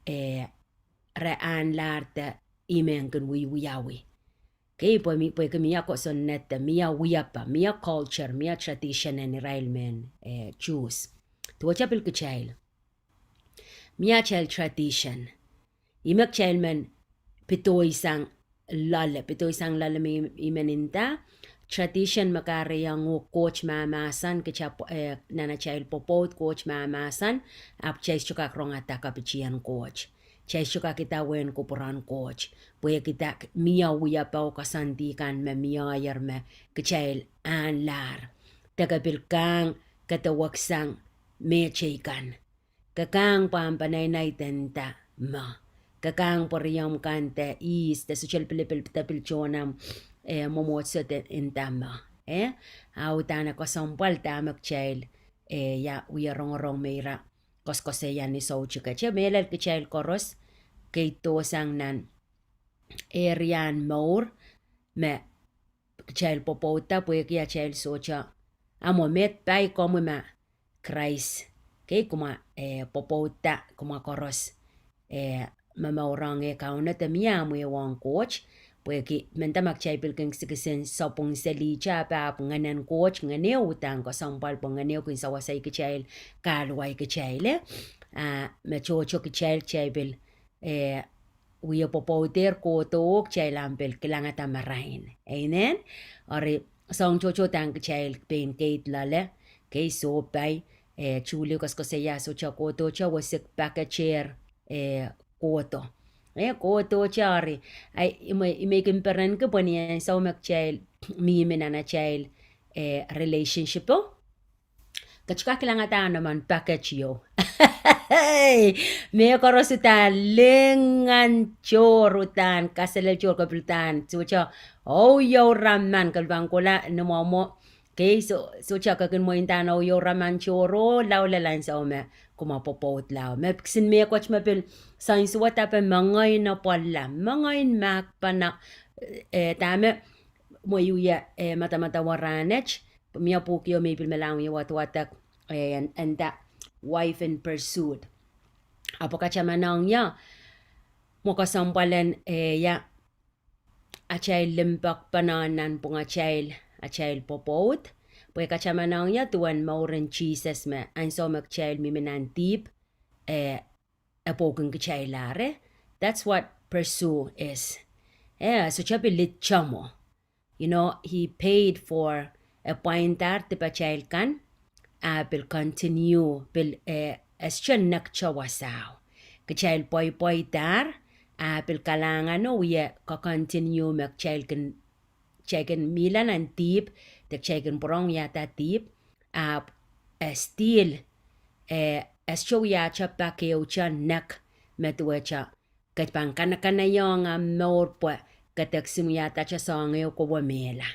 eh, re ahnlahr de ih me kin wiewiawi. Kei, pwe mi, pwehki mie kosonned de mie wiepe, mie culture, mie tradition en irail mehn, eh, Jews. Duwehte pil kitail. Mie atail tradition. Ih me kitail men pedoisang loale, pedoisang loale me I men nda, tradition me kahrehiong uhk Koht mahmahsen, kitail, eh, nan atail pwopwoud Koht mahmahsen, ahpw kitail sohte kak rongada kapitien Koht. Kitail sohte kak idawehn kupwuren Koht. Pwehki dah? Mie wiepe oh koasoandi kan me mie, eri me kitail ahnlahr. De ke pil kahng ke de weksang mehteikan. Ke kahng pwe ahmw peneinei de nda me. Ke kahng pwe riomw kan de ihs de sohte lipilipil de pil tohn ahmw, eh, mwomwohdiso de nda me. Eh? A udahn e kesempwal dahme kitail, eh, ia wie rongorong me ira koasoakoasoia ni soutik et. Mehlel kitail koaros, kitail dohsang nan area en mour me kitail pwopwoudda pwehki atail sohte, a mwo met pai komwi ma Krais. Kei kumwa, eh, pwopwoudda kumwa koaros, eh, me momourong eh Kauno de mie ahmw ehu ong Koht, pwehki mendahte ma kitail pil kin sikisin sapwung selihte, ahpw ngehnen Koht, ngehn ehu udahn kesempwal pwe ngehn ehu kin sewese kitail, kahluwa kitail, eh. A me tohto kitail, kitail pil, eh, wie pwopwoudehr kohdo, kitail ahpw pil kilangada marain. Amen. Eri soahng tohto dahn kitail pein keid loale, kei soh pai, eh, Julie koasoakoasoia sohte kohdohte, wesik paketehr, eh, kohdo. Eh, kohdohte eri, ai, ih me, ih me I kin perenki pwe ni ansou me kitail mihmi nan atail, eh, relationship o, ke sohte kak kilangada noumw package ieu. Mehkoaros uhdahn lingan tohr, uhdahn kaselel tohr, ke pil uhdahn sohte, oh, iou raman, ke pahn kohla ni mwomwo. Kei soh, sohte ke kin mwein uhdahn, oh, iou raman tohr, oh, lao lel ansou me kumwa pwopwoud lao. Me kisin mehkot me pil sanswada pwe mengein apwalla, mengein mahkpene, eh, dahme mwein I wie, eh, madamadau rahn et, pwe mie pwuhk ieu me I pil men lahng wie wadawadek, eh, en, en nda Wife in Pursuit. Ahpw katamanehng ie mwo kesempwalen, eh, ia atail limpoak pene nan pwungatail, atail pwopwoud. Pwe katamanehng ie duwen mouren Sises me ansou me kitail mihmi nan dihp, eh, e pwoukin kitail lahr, eh. That's what pursue is. Eh, sohte pil lih tamwo. You know, he paid for, e pwaindahr dipatail kan, a pil continue, pil, eh, e sohte nekte wasao. Kitail pweipweidahr, a pil kalahngano wie ka continue me kitail kin, kitail kin mihla nan dihp, de kitail kin pwurehng wiahda dihp, ahpw e still, eh, e sohte wiahte pak ehute nek me duwehte ke pahn kanekane iong ahmw mour pwe ke deksihn wiahda te soahng ehu kowe mehla.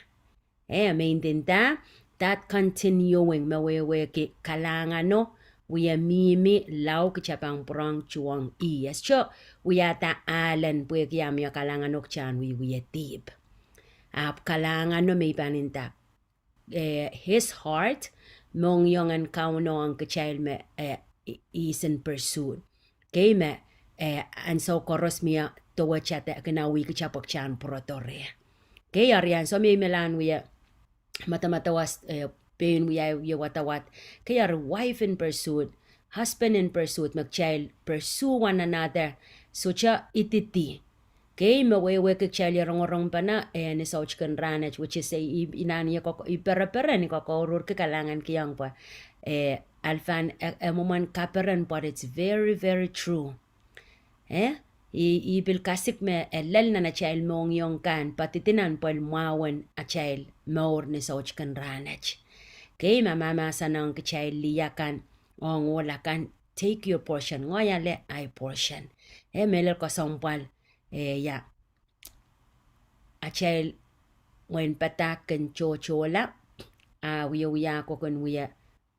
Eh, me I ndinda, that continuing me wehwehki kalahngano wie mihmi lao kitail pahn pwurehng tuhwong ih. E sohte wiahda ahlen pwehki a mie kalahngano kitail en wiewia dihp. Ahpw kalahngano me I pahn nda, eh, his heart, mohngiong en Kauno ong kitail me, eh, i-, is in pursuit. Kei me, eh, ansou koaros mie duwehte de kin awih kitail pwe kitail en pwurodo reh. Kei eri ansou me I men lahn wie madamadau, eh, pein wie, wie wadawad. Kei eri wife in pursuit, husband in pursuit, me kitail pursue one another, sohte ididi. Kei me wehwehki kitail rongorong pene, eh, ni soutik en rahn et, which is a, I, I nan ie kok-, I pereperen, I kokouruhrki kalahngan kihong pwe, eh, alfan, eh, eh, mwomwen kaperen, but it's very, very true. Eh, I, I pil kasik me e lel nan atail mohngiong kan, padidi nan pwel mwahu en atail mour ni soutik en rahn et. Kei me mahmahsanihong kitail lih akan, ong ohl akan, take your portion, ngehi ale ahi portion. Eh, mehlel kesempwal, eh, ia atail mwein padahk kin tohtohla, a wiewia ko kin wie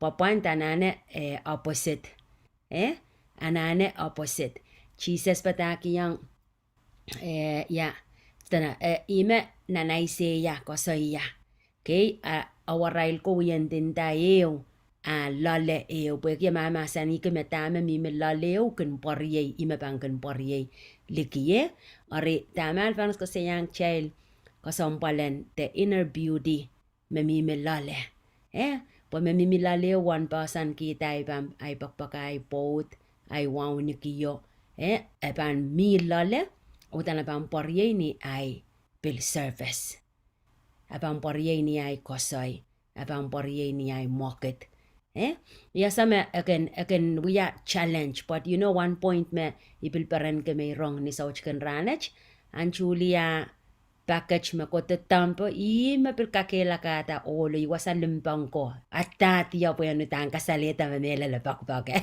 pwapwand anahne, eh, opposite. Eh, anahne opposite. Sises padahkihong, eh, ia, dene, eh, ih me nan Aiseia koasoia. Kei, a, awarail ko wie ndinda ehu, a loale ehu. Pwehki e mahmahsanihki me dahme mihmi loale ehu kin pweriei, ih me pahn kin pweriei likie. Eri dahme alfan koasoiaiong kitail kesempwalen the inner beauty, me mihmi loale. Eh, pwe me mihmi loale ehu, one person kihda ahi pahn, ahi pekipek, ahi pwoud, ahi wauneki o. Eh, e pahn mih loale, uhdahn e pahn pweriei ni ahi pil service. E pahn pweriei ni ahi koasoi. E pahn pweriei ni ahi mwekid. Eh? Ia sa me e kin, e kin wia challenge, but you know one point me I pil perenki me I rong ni soutik en rahnwet, ahn Julia package me kohdo tampo, ih me pil kakehlakahda ohlo, ih wasa limpoak ko. Adahte ia pwe e uhdahn kasalehda me mehlel e poakpoake.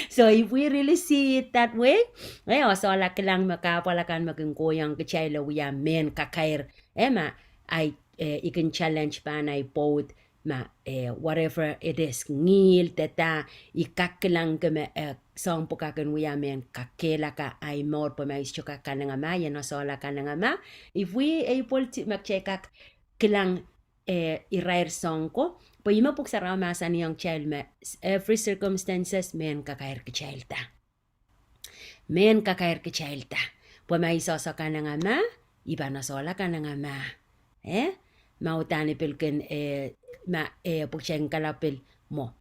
So if we really see it that way, eh, oahsoala kilang me kahpwal akan me kin kohiong kitail wia mehn kakair, eh, ma ahi, eh, I kin challenge pahn ahi pwoud, ma, eh, whatever it is, ngihl de dah, I kak kilangki me, eh, soahng pwukat kin wia mehn kakehlaka ahi mour pwe ma I sohte kak kanengamah, ien oahsoala kanengamah. If we able to, ma kitail kak kilang, eh, irair soahng ko, pwe ih me Pwuhk Sarawi mahsanihong kitail me s-, every circumstances mehn kakair kitailda. Mehn kakair kitailda. Pwe ma I sohso kanengamah, I pahn oahsoala kanengamah. Eh? Ma uhdahn I pil kin, eh, ma, eh, pwe kitail kin kalap pil mwo.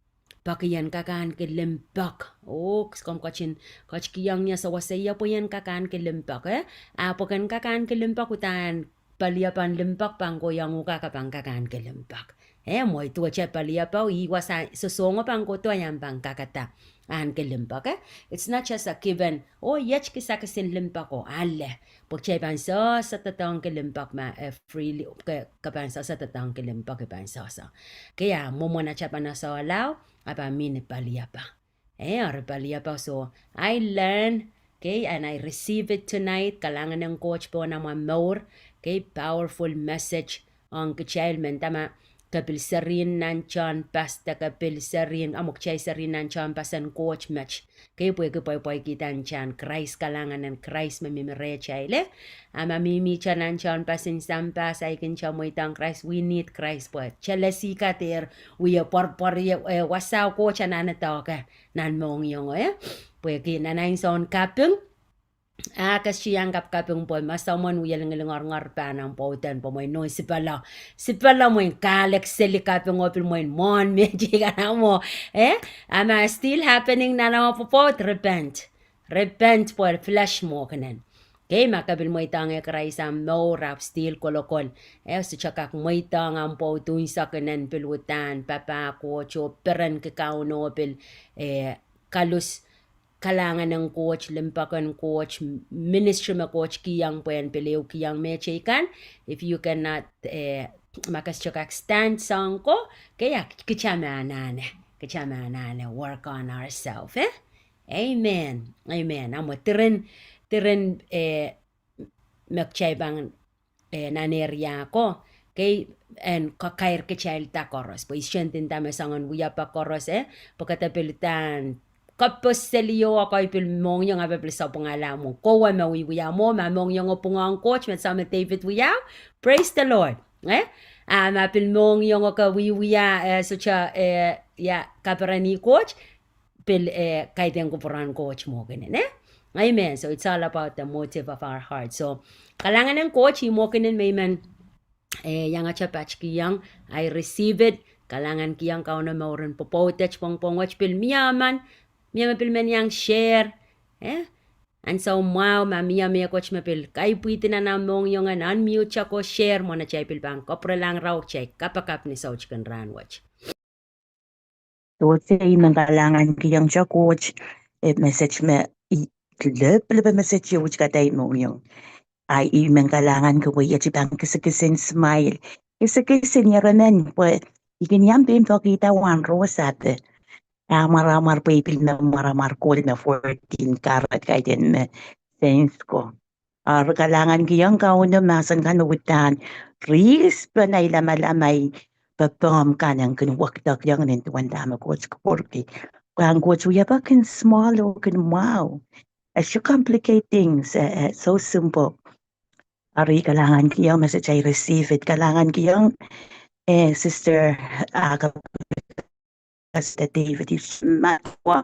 Pwe ke en kak ahneki limpoak. Oh, komw ketin, ketikihong ie sewese ie pwe en kak ahneki limpoak, eh? A pwe ke en kak ahneki limpoak uhdahn paliepahn limpoak pahn kohiong uhk a ke pahn kak ahneki limpoak. Eh, mwein duwehte paliepau, ih wasa sosohng pahn kohdo a ih pahn kakada ahneki limpoak, eh? It's not just a given, oh, iet kisakis en limpoak, oh, ale. Pwe kitail pahn sohso doadoahngki limpoak ma, eh, freely, ke, ke pahn sohso doadoahngki limpoak, I pahn sohso. Ke ia, mwomwen atail pahn oahsoala, a pahn mihmi ni paliepau. Eh, eri paliepau, so I learn, okay, and I receive it tonight. Kalahngan en Koht pohn amwa mour, okay, powerful message ong kitail. Mendahte ma ke pil serihn nan tehnpas de ke pil serihn, a mwo kitail serihn nan tehnpas en Koht met, okay, pwehki pweipweikihda nan Krais, kalahngan en Krais me mihmi rehtail, eh. A ma mihmihte nan tehnpas en sampah, saikinte mweidohng Krais, we need Krais pwe jealousy ka dehr wie pwarpwar ie, eh, wasao Koht anahne doahke nan mohngiong, eh. Pwehki nan ahnsoun kaping, a ke sohte iang kapikaping pwe ma someone wie lingilingorngor pahn omw pwoud en pwe mwein nohn sipala, sipala mwein kahlek seli kaping oh pil mwein mwohn mehteikan a mwo, eh. A ma still happening nan omw pwoud, repent. Repent pwe flesh mwo kinen. Okay, ma ke pil mweidohng Krais amw mour, ahpw still kolokol, eh, sohte kak mweidohng omw pwoud unsek kinen pil uhdahn papah Koht oh perenki Kauno pil, eh, kalus kalahngan en Koht, limpoak en Koht, ministry me Koht kihong pwehn pil ehu kihong mehteikan. If you cannot, eh, ma ke sohte kak stand soahng ko, okay, a kita me anahne, kita me anahne work on ourselves, eh. Amen. Amen. A mwo diren, diren, eh, me kitail pahn, eh, nan area ko, okay, en kakair kitailda koaros. Pwe I sohte ndinda me soangen wiepe koaros, eh, pwe ke de pil uhdahn kapeseli oh kei pil mohngiong a pil sapwungala mwo. Kowe me wiewia mwo, ma mohngiong o pwungohng Koht, me sohte me David wiahu, praise the Lord, eh. A ma pil mohngiong o ke wiewia, eh, sohte, eh, ia, kapereni Koht, pil, eh, kaidehn kupwuren Koht mwo kinen, eh. Amen. So it's all about the motive of our heart. So kalahngan en Koht ih mwo kinen me I men, eh, iangete patikihong, I receive it. Kalahngankihong Kauno mouren pwopwoud et pwongpwong wet, pil mie emen, mie me pil men iang share, eh. Ansou mwahu ma mie mehkot me pil kaipwidi nan omw mohngiong, en unmute ko share, mwohn atail pil pahn kapwurelahng irail oh kitail kapakap ni soutik en rahnwet. Duwehte I men kalahngankihong Koht, eh, message me I, lepelepe message ieu I kak kadahi mohngiong. A I men kalahnganki pwe I eti pahn kisakisin smile. Kisakisin ieremen pwe I kin iang pein poakihda wahn rosape. A mwaramwar pwe I pil me mwaramwar kohl me fourteen karat, kaidehn me cents ko. Eri kalahngankihong Kauno mahsen kan uhdahn release pahn ahi lamalam, ahi popohm kan en kin wekidekihong nin duwen dahme Koht kupwurki. Pwe ahn Koht wiepe kin small oh kin mwahu. Eh, sohte complicate things, eh, eh, so simple. Eri kalahngankihong message, I receive it. Kalahngankihong, eh, sister, ah, Pastor David, I sohte mahkoa.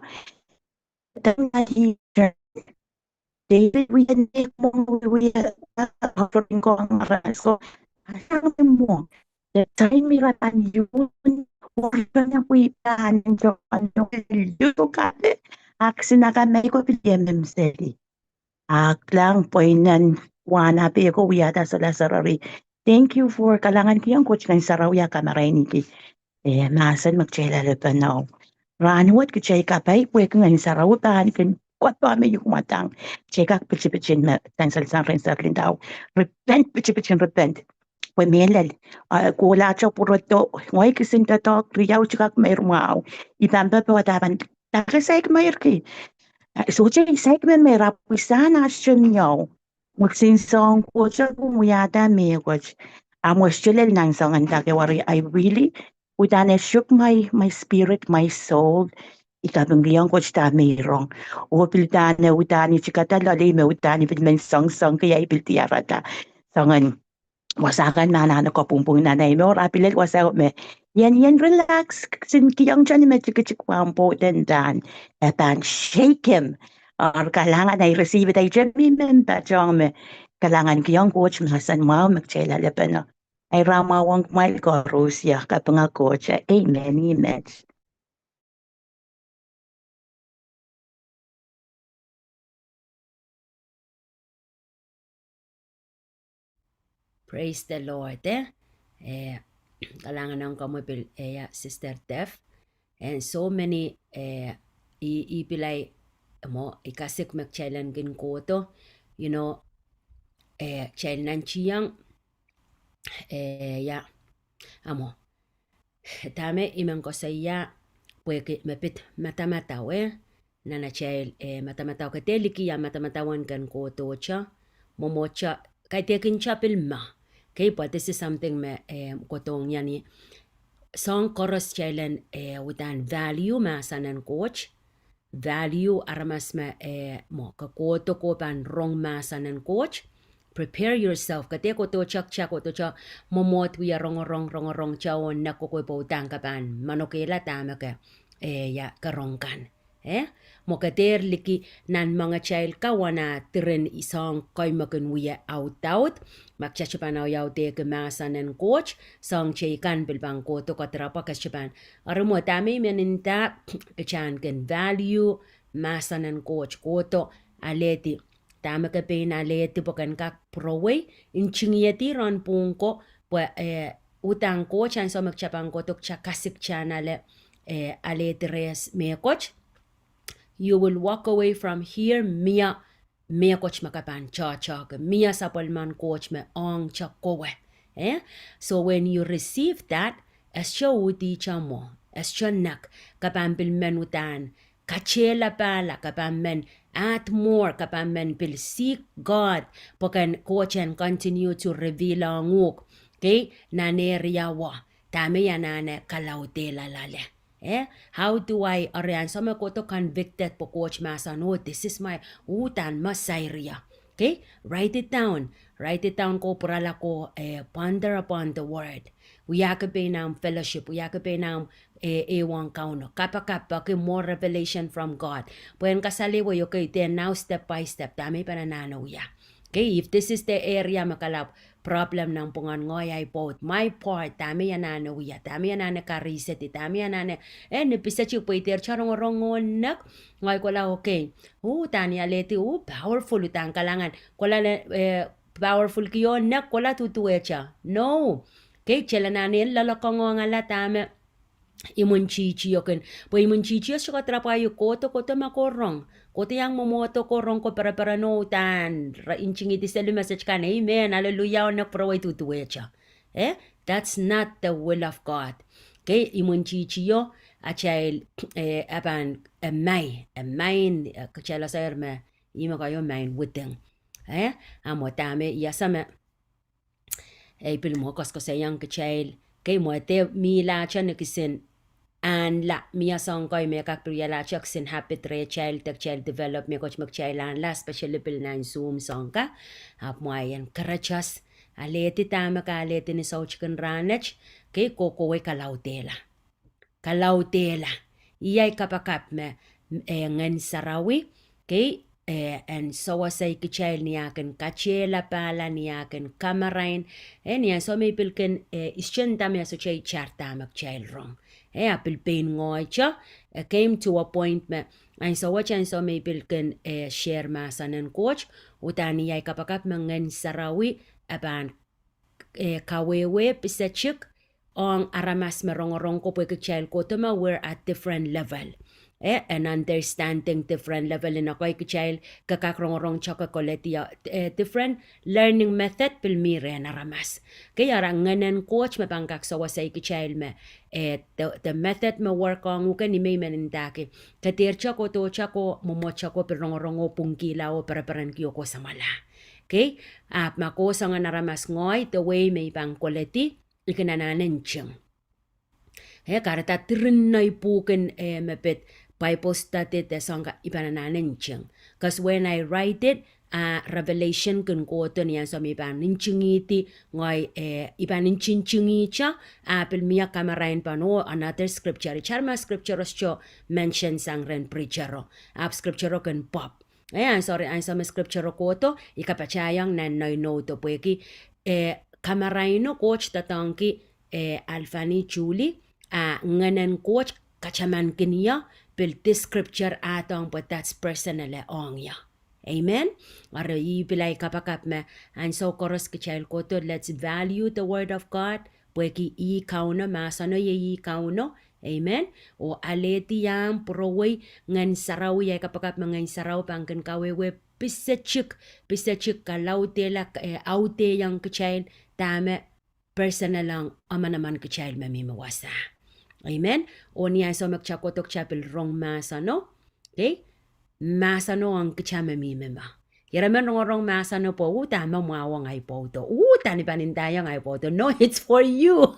Dang ahi turn. David wia nek mwo, wia, ah, offering ko, rice ko. Ahpw mwo. The time ira pahn iun, oh, ira pahn pwe pahn enjoy, enjoy, iu kape. Aksin aka me I ko pil iememseli. A kilang pwe I men wahn ape ko wiahda sohla sarawi. Thank you for kalahngankihong Koht Ngehn Sarawi a kamarainiki. eh, mahsen me kitail alepeno. Rahnwet kitail kapai pwehki Ngehn Sarawi pahn kin kohdo me iuk mwadang. Kitail kak pitipit me sansal sang rehn Sarawi ndau. Repent, pitipit en repent. Pwe mehlel, ah, kohla te pwurodo, ngehi kisin doadoahk riau, I kak meir mwahu. I pahn pepehda pahn dake saik meirki. Ah, sohte I saik me meir, ahpw I sang aht te mie. Mwein soang Koht pahn wiahda mehkot. Ahmw wia te lel nan soangen dake wari, I really, uhdahn e shook my, my spirit, my soul. I kapingkihong Koht dahme I rong. Oh pil uhdahn, uhdahn I tikada loalei me uhdahn I pil men soangsoangki, I pil diarada. Soangen wasa kan me anahne kapwungpwung nan ei me, oh re pil lel wasa me, ien, ien relax, kisin kihong tohn me tikitik wahn pwoud en dahn. E pahn shake him. Ar kalahngan, I receive it, I te mih men patehng me kalahngan kihong Koht mahsen mwahu me kitail alepeno. Ei, Ra mwahuong kumwail koaros, ia, kapinga Koht, amen, amen. Praise the Lord, eh? Eh, kalahngan ong komwi pil, eh, ia, Sister Tef. And so many, eh, I, I pil ahi, mwo, I kasik me kitail en kin kohdo, you know, eh, kitail nantihong, eh, ia, ah mwo. Dahme I men koasoia, pwehki me pid madamadau, eh? Nan atail, eh, madamadau, ke dehr liki ia madamadau en ken kohdohte, mwomwohte, kaidehkin te pil mwo. Okay, but this is something me, eh, kohdohng ia ni. Soang koaros kitail en, eh, uhdahn value mahsen en Koht, value aramas me, eh, mwo, ke kohdo ke pahn rong mahsen en Koht. Prepare yourself. Ke dehr kohdohte, ke dehr kohdohte, mwomwohd wia rongorong, rongorong, te oh nek kokohwei pwe uhdahn ke pahn manokehla dahme ke, eh, ia, ke rong kan. Eh? Mwo, ke dehr liki nan mengetail ka wahn diren soang kei me kin wia audaud, ma kitail pahn audaudehki mahsen en Koht, soang teikan pil pahn kohdo kadrapwa, kitail pahn. Eri mwo, dahme I men nda, kitail en kin value mahsen en Koht, kohdo, alehdi. Dahme ke pein alehdi pwe ken kak pwurowei, ntingihedi ren pwung ko, pwe, eh, uhdahn Koht ansou me kitail pahn kohdo kitail kasik kitail en ale, eh, alehdi rehs mehkot. You will walk away from here, mie mehkot me ke pahn tohtohki, mie sapwellimen Koht me ong te kowe. Eh? So when you receive that, e sohte uhdihte mwo, e sohte nek, ke pahn pil men uhdahn katehlapahla, ke pahn men add more, ke pahn men pil seek God, pwe ken Koht en continue to reveal ong uhk. Okay? Nan area wo, dahme I anahne kalaudehla loale. Eh? How do I, eri ansou me kohdo convicted pwe Koht mahsen, oh, this is my, uhdahn Messiah. Okay? Write it down. Write it down, ko pwurala ko, eh, ponder upon the word. Wiahki pein ahmw fellowship, wiahki pein ahmw, eh, ehuong Kauno. Kapakap, peki more revelation from God. Pwe en kasalehiong, okay, then now step by step, dahme I pahn anahne wia. Okay, if this is the area me kalap problem nanpwungen ngehi ahi pwoud, my part, dahme I anahne wia, dahme I anahne karisedi, dahme I anahne, eh, ni pisetik pwe I dehr rongorong oh nek, ngehi kohla, okay. Uhdahn I alehdi, oh, powerful, uhdahn kalahngan, kohla le, eh, powerful kihong nek, kohla duduwehte. No. Okay, kitail anahne loalokong ong ala dahme imwintihti o kin. Pwe imwintihti o sohte kadrapwa, I kohdo, kohdo me ko rong. Kohdo iang mwomwohdo ko rong ko perepereno uhdahn, re ntingihdi seli message kan, amen, hallelujah, oh nek pwurowei duduwehte. Eh? That's not the will of God. Okay, imwintihti o, atail, eh, e pahn, eh, mai, eh, main, eh, kitail ese me, ih me kaio main widing. Eh? Ah mwo, dahme, ia same, eh, I pil mwo koasoakoasoiong kitail. Okay, mwo, de mihlahte ni kisin ahnla, mie soang kei me kak pil wialahte kisin habit rehtail, de kitail develop mehkot me kitail ahnla, especially pil nan Zoom soang ka. Ahpw mwo I encourage us, alehdi dahme ke alehdi ni soutikin rahnwet, okay, kokohwei kalaudehla. Kalaudehla. Iei ahi kapakap me, eh, Ngehn Sarawi, okay, eh, en sewese kitail ni ah kin katehlapahla, ni ah kin kamarain, eh, ni ansou me I pil kin, eh, istin dahme I sohte itar dahme kitail rong. Eh, a pil pein ngehi te, eh, came to a point me, ansou wet ansou me I pil kin, eh, share mahsen en Koht, uhdahn iei ahi kapakap me Ngehn Sarawi, e pahn, eh, kawehwe pisetik, ong aramas me rongorong ko pwehki kitail kohdo me we're at different level. Eh, and understanding different level, ih me kitail kak rongorong tohke koledi, eh, different learning method pil mi rehn aramas. Kei ara ngehnen Koht me pahn kak sewese kitail me, eh, the, the method me work ong uhk ni me I men ndahki. Ke dehr tohkohdo tohko, mwomwohdo tohko pil rongorong oh pwungkihla oh pereperenki oh kohsamwala. Kei, ahpw ma kohsang en aramas ngehi, the way me I pahn koledi, I kin anahne nting. Eh, kahrehda diren nei pwuhken, eh, me pid Bible study de soangen I pahn anahne nting. Cause when I write it, ah, revelation kin kohdo ni ansou me I pahn ntingihdi, ngehi, eh, I pahn ntintingihte, ah, pil mie kamarain pahn oh another scripture. Itar ma scripture osto mention sang rehn preacher o. Ahpw scripture o kin pop. Eh, ansou, ansou me scripture o kohdo, I kapatahiong nan nei nohdo pwehki, eh, kamaraino Koht doadoahngki, eh, Alfani Julie, ah, ngehnen Koht katamankin ie, pil this scripture ah doadoahk pwe that's personal ong ie. Amen. Eri ih pil ahi kapakap me ansou koaros kitail kohdo, let's value the word of God, pwehki ih Kauno, mahseno iei ih Kauno. Amen. Oh alehdi ahmw pwurowei, Ngehn Sarawi, ahi kapakap me Ngehn Sarawi pahn kin kawehwe pisetik, pisetik kalaudehla, eh, audehiong kitail dahme personal ong emenemen kitail me mihmi wasa. Amen. Oh ni ansou me kitail kohdo kitail pil rong mahseno. Kei? Mahseno ong kitail me mihmi ma. Ira men rongorong mahseno pwe uhdahn me mwahu ong ahi pwoudo. Uhdahn I pahn ndaiong ahi pwoudo. No, it's for you.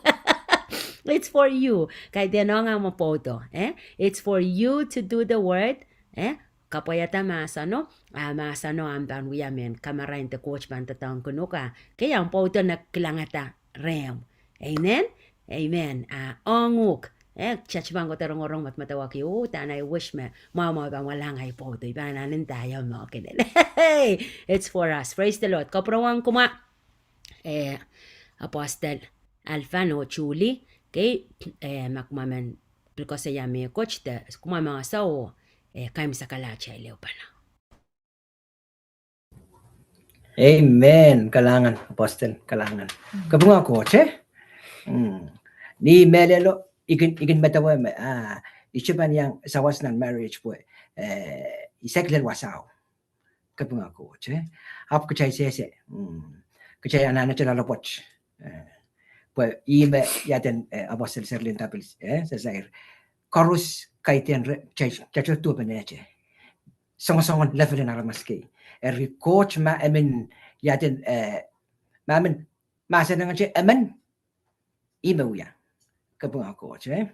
It's for you. Kaidehn ong ahmw pwoudo, eh? It's for you to do the word, eh? Kapwaiada mahseno, ah, mahseno ahmw pahn wia mehn kamarain de Koht pahn doadoahngkin uhk. Kei, ahmw pwoudo ne kilangada rehmw. Amen. Amen. Ah, ong uhk. Eh, kitail pahn kohdo rongorong madamadau ki, oh, uhdahn I wish me, mwahu mwahu pahn walahng ahi pwoudo, I pahn anahne ndaiong me kenen. Hey, it's for us. Praise the Lord. Kapwurehng kumwa, eh, Apostle Alfan oh Julie, kei, eh, ma kumwa men pil koasoia mehkot de, kumwa me ese oh, eh, kaimwisekala atail ehupene. Amen. Kalahngan, Apostle, kalahngan. Kapinga Koht, eh? Mm. Ni mehlelo, I kin, I kin medewe me, ah, I sohte pahn iang sawas nan marriage pwe, eh, I saik lel wasao. Kapinga Koht, eh? Ahpw kitail sehse, mm, kitail anahnete loalopwoat. Eh, pwe ih me iaden, eh, Apostle Serlinda pil, eh, sasair. Koaros kaidehn re, kitail, kitail duwepenehte. Songosongen level en aramas kei. Eri Koht ma emen iaden, eh, ma emen mahsanihong kitail emen, ih me wia. Kapinga Koht, eh?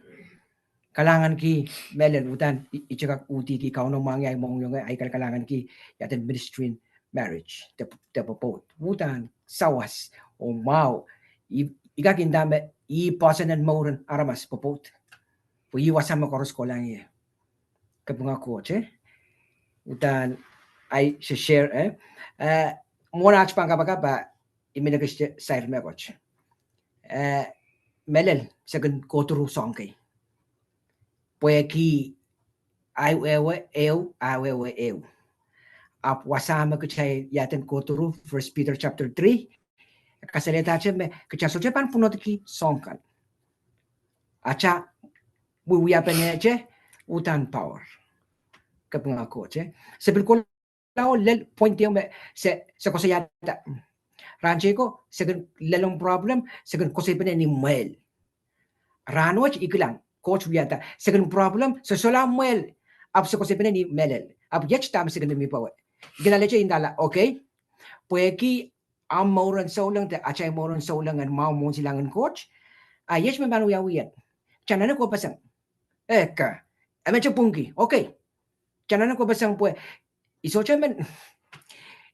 Kalahnganki mehlel uhdahn I, I kak uhdiki Kauno mwahngih ahi mohngiong, ahi kal, kalahnganki iaden ministry en marriage de, de pwopwoud. Uhdahn sawas oh mwahu. I, I kak nda me ih poahsoan en mour en aramas pwopwoud. Pwe ih wasa me koaros kohlahng ie. Kapinga Koht, eh? Uhdahn ahi share, eh? Eh, mwohn aht pahn kapakap, I men kak sair mehkot. Eh, mehlel, se kin kohdo through soahng kei. Pwehki ahi wehwe ehu, ahi wehwe ehu. Ahpw wasa me kitail iaden kohdo through, First Peter chapter three, kasalehda me kitail sohte pahn pwunodki soahng kan. Atail wiewiapenehte uhdahn power. Kapinga Koht, eh? Se pil kohla oh lel point ehu me se, se koasoiahda. Rahn teiko, se kin lel ong problem, se kin koasoipene ni mwehl. Rahnwet I kilang, Koht wiahda, se kin problem, se solahr mwehl, ahpw se koasoipene ni mehlel. Ahpw iet dahme se kin mihmi pwe. I kin alehte ndahla, okay. Pwehki ahmw mour en souleng de atail mour en souleng en mwahu mwohn silangin Koht, a iet me pahn wiawi. Kitail anahne kohpeseng. Eka, e mete pwungki, okay. Kitail anahne kohpeseng pwe I sohte men,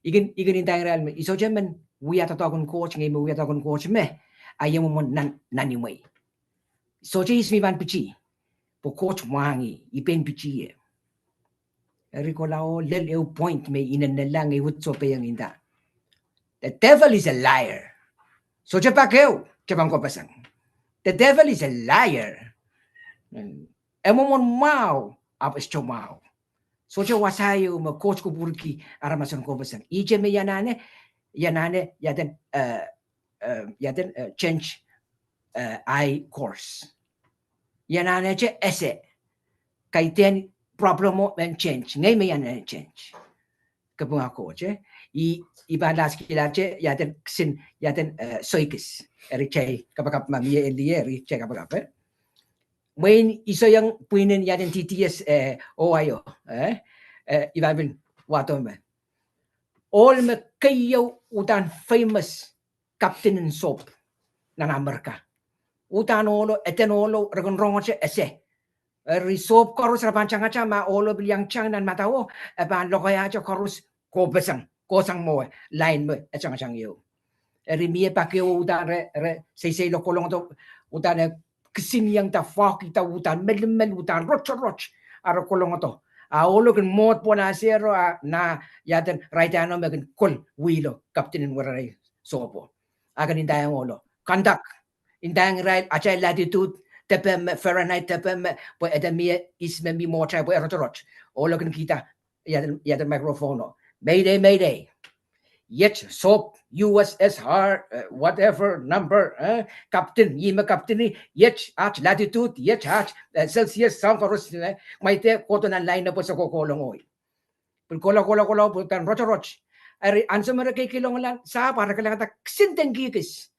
I kin, I kin ndahng irail me, I sohte men wia doadoahk en Koht, ngehi me wia doadoahk en Koht me, a I mwomwen nan, nan imwei. Sohte ihs me I pahn piti, pwe Koht mwahngih, I pein piti ie. Eri kohla oh lel ehu point me I nennenla, ngehi wet sohpeiong nda, the devil is a liar. Sohte pak ehu, kitail pahn kohpeseng. The devil is a liar. E mwomwen mwahu, ahpw e sohte mwahu. Sohte wasa ehu me Koht kupwurki aramas en kohpeseng. Ihte me I anahne, I anahne, iaden, eh, eh, iaden, eh, change eh, ahi course. I anahne te ese. Kaidehn problem o men change. Ngehi me I anahne change. Kapinga Koht, eh? I, I pahn laskihla te, iaden kisin, iaden, eh, soikis. Eri te kapakap ma mie elie, eri te kapakap, eh? Mwein I soieng pwihnen iaden T T S, eh, Ohio, eh? Eh, I pahn pil wahdo me. Ohl me keieu uhdahn famous captain en sohp nan Amerika. Uhdahn ohlo, eden ohlo, re kin rongete ese. Eri sohp koaros re pahn tangatang ma ohlo pil iang tang nan madawo, e pahn lokaiahte koaros kohpeseng, kohsang mwowe, lain me e tangatang ieu. Eri mie pak ehu uhdahn re, re seiseiloak kolongodo, uhdahn e kisinieng da, fohkihda, uhdahn melimel, uhdahn rotorot, a re kolongodo. A ohlo kin mwohd pwola sero, a nah iaden raidahno me kin kol wihlo, captain en werei sohpo. A kin ndaiong ohlo, conduct, ndaiong irail atail latitude depe me, Fahrenheit depe me, pwe ede mie ihs me mi mwohtail pwe e rotorot. Ohlo kin kihda iaden, iaden microphone o. Mayday, mayday. Iet sohp U S S R, eh, whatever number, eh, captain, ih me captain, iet at latitude, iet at, eh, Celsius, soang koaros, eh, mwein de kohdo nan lain pwe se kohkohlong oi. Pil kohla, kohla, kohla, pil uhdahn rotorot. Eri ansou me re keikilongala, sahpw a re kilangada kisin dengki kis.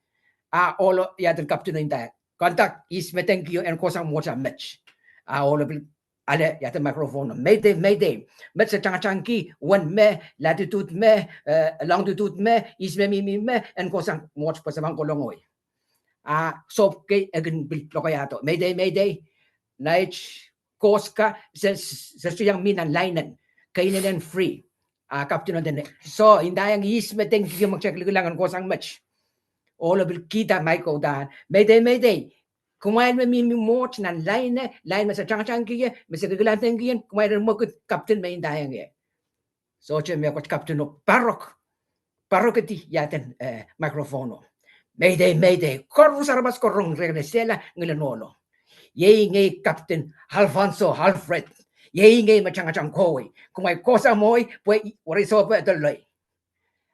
A ohlo iaden captain o ndaiong, conduct, ihs me dengkio en kohsang mwohtail met. A ohlo pil ale iaden microphone, mayday, mayday. Met se tangatangki, wen me, latitude me, eh, longitude me, ihs me mihmi me, en kohsang mwohtail pwe se pahn kolong oi. A sohp kei e kin pil lokaiahdo, mayday, mayday. Nait course ka, se, se, se iang mi nan lainen, ke inenen free. A captain o ndene, so, ndaiong ihs me dengkio me kitail kilikilang en kohsang met. Ohlo pil kihda mic o uhdahn, mayday, mayday. Kumwail me mihmi mwohtail nan laine, lain me se tangatangki ie, me se kilikilang dengkien, kumwail en mwekid, captain me ndaiong ie. Sohte mehkot, captain o parok, parokedi iaden, eh, microphone o. Mayday, mayday. Koaros aramas ko rong rehn esehla ngilen ohlo. Iei ngehi Captain Alfonso Alfred. Iei ngehi me tangatang kohwei. Kumwail kohsang mwohtail pwe i, werei sohpo e loi.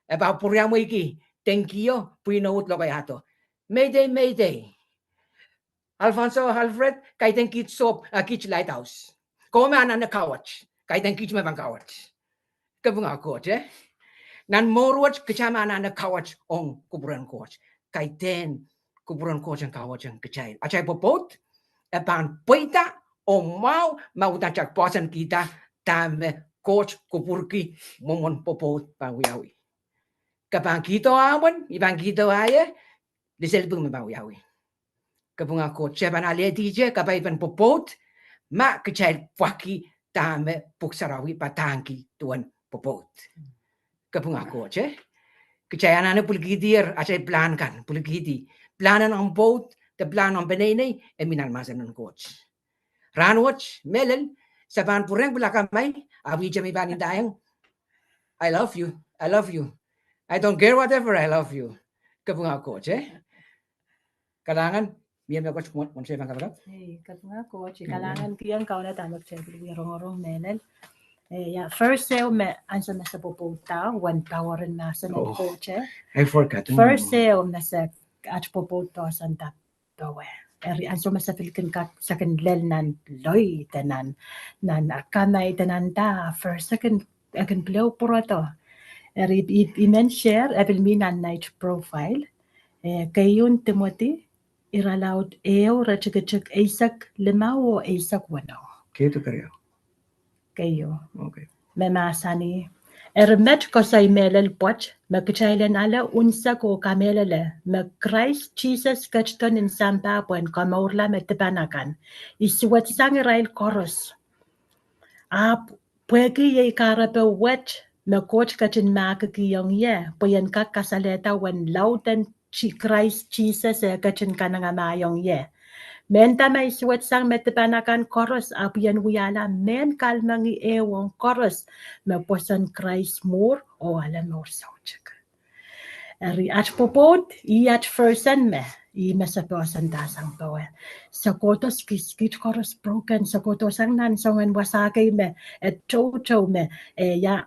E pahn pwuriamweiki dengkio, pwihn o uhd lokaiahdo, mayday, mayday. Alfonso Alfred, kaidehn kiht sohp, a kiht lighthouse. Ko me anahne kawot, kaidehn kiht me pahn kawot. Kapinga Koht, eh? Nan mour wet kitail me anahne kawot ong kupwuren Koht. Kaidehn kupwuren Koht en kawotiong kitail. Atail pwopwoud e pahn pweida oh mwahu ma uhdahn kitail pwoson kihda dahme Koht kupwurki mwomwen pwopwoud pahn wiawi. Ke pahn kihdo ahmw, I pahn kihdo ahi, liseliping me pahn wiawi. Kapinga Koht, kitail pahn alehdihte kapaipen pwopwoud ma kitail pwakihda me Pwuhk Sarawi padahngki duwen pwopwoud. Kapinga Koht, eh? Kitail anahne pwilikihdier atail pilahn kan, pwilikihdi pilahn en omw pwoud de pilahn omw peneinei, e mi nan mahsen en Koht. Rahnwet, mehlel, se pahn pwurehng pil akamai, ahpw ihte me I pahn ndaiong, I love you, I love you. I don't care whatever, I love you. Kapinga Koht, eh? Kalahngan, mie mehkot mwo-, mwohn se pahn kapakap? Ei, kapinga Koht, I kalahnganki ong kaunop dahme kitail pil wie rongorong mehlel. Eh, ia, verse ehu me ansou me se pwopwoudda, wen power en mahsen en Koht, eh? I forgot. Verse ehu me se, at pwopwoud poahsoanda powe. Eri ansou me se pil kin kak, se kin lel nan loi de nan, nan akamai de nan da, verse e kin, e kin pil ehu pwurodo. Eri I, I men share, e pil mi nan nait profile. Eh, keieun Timoty, irelaud ehu, iretikitik eisek limau oh eisek weneu. Keieu. Okay. Me mahsanih, eri met koasoi mehlel pwoat, me kitail en ale unsek oh kamehlele, me Krais Sises ketido nin sampah pwehn komourla me dipan akan, I suwedsang irail koaros. Ahpw pwehki iei kahrepe wet me Koht ketin mahkikihong ie, pwe I en kak kasalehda uwen lauden Krais Sises eh ketin kanengamahiong ie. Mehnda ma I suwedsang me dipan akan koaros, ahpw I en wiahla mehn kahlemengih ehu ong koaros me pwoson Krais mwuhr oh ale mour soutuk. Eri at pwopwoud, ih at verse en me, ih me se poahsoanda sang powe. Se kohdo kiht, kiht koaros broken, se kohdo sang nan soangen wasa kei me, e toutou me, e ia,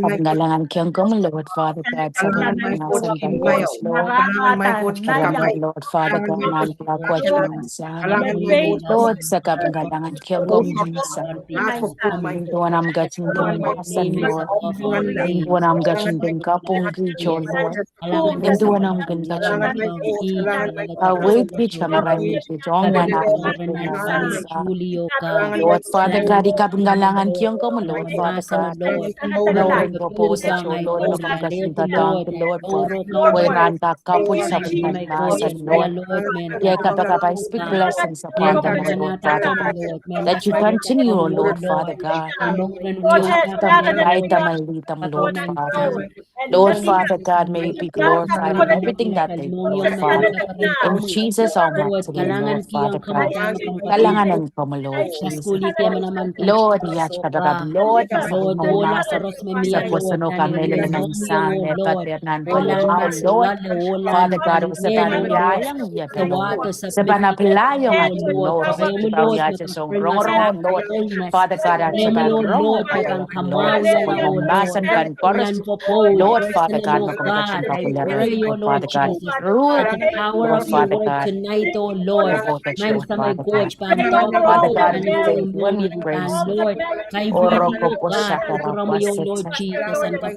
Kapingalahngan kiong komwi, Lord Father God, sapwellimomwi mahsen kan koaros, Lord. Lord Father God, nan la koaros mahsen. Lord, se kapingalahngan kiong komwi mahsen. Nin duwen omw ketin pwung mahsen, Lord. Nin duwen omw ketin pwung kapwungki, Lord. Nin duwen omw kin ketin kaweid kiht, kamarain kiht, ong nan ahl me pwung mahsen. Lord Father God, I kapingalahngan kiong komwi, Lord Father God. Lord, pwopwoud, Lord, me komw ketin doadoahngki, Lord, pwe, pwe ira en kak kapwung sapwellimen mahsen, Lord. Ia kapakap, I speak blessings upon them, Lord Father God. That you continue, oh Lord Father God, to help them and guide them and lead them, Lord Father. Lord Father God, may you be glorified in everything that they do, Lord Father. In Jesus' almighty name, Lord Father God. Kalahngan en komwi, Lord Jesus. Lord, iet kapakap, Lord, me sapwellimomwi mahsen, se pwoson oh kamehlele menseng, me pahn dehr nan pwung mahsen, Lord. Father God, oh se pahn wiahiong ie pil, oh se pahn appliiong at, Lord, se pahn wiahte soang rongorong, Lord. Father God, at se pahn rong, Lord, sapwellimomwi mahsen kan koaros, Lord Father God, me komw ketin kapwungki, Lord Father God. Rule, Lord Father God. Father God, we thank you and we praise you. Oroko poshakarapaset.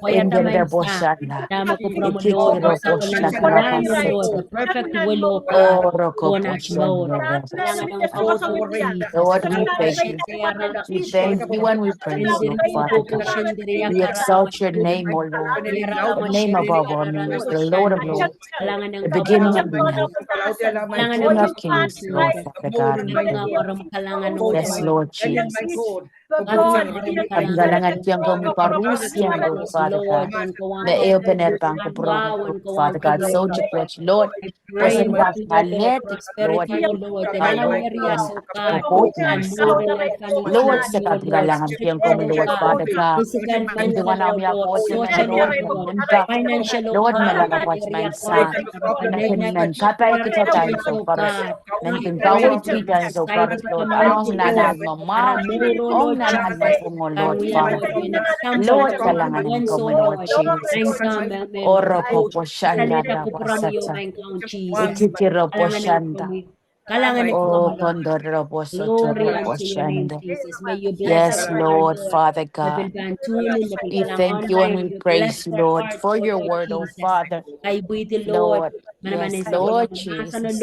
Indere poshana. Ikikiro poshakarapaset. Oroko poshana. Lord, we thank you. We thank you and we praise you, Father God. We exalt your name, O Lord. The name above all names, the Lord of lords, the beginning and the end, the King of kings, Lord Father God. Yes, Lord Jesus. Kapingalahngan kiong komwi koarusie, Lord Father God. Me ehupene pahn kupwuromwi, Lord Father God. Sohte koaros, Lord. Pwoson kak alehdi, Lord, Lord, se kapingalahngan kiong komwi, Lord Father God. Nin duwen omw wia Koht, Lord, Lord, me loalopwoat menseng, me kin men kapai kitail ansou koaros, men kin kaweid kitail ansou koaros, Lord, ong nan ahl me mwahu, ong nan ahl me pwung, Lord Father. Lord, kalahngan en komwi, Lord Jesus. Oroko poshanda, Rabasata. Ikikiro poshanda. Kalahngan. Oh, kondorobwo sohte. Glory unto your name, Jesus. May you bless us, Lord. Yes, Lord, Father God. We thank you and we praise you, Lord, for your word, oh Father. Lord, yes, Lord Jesus.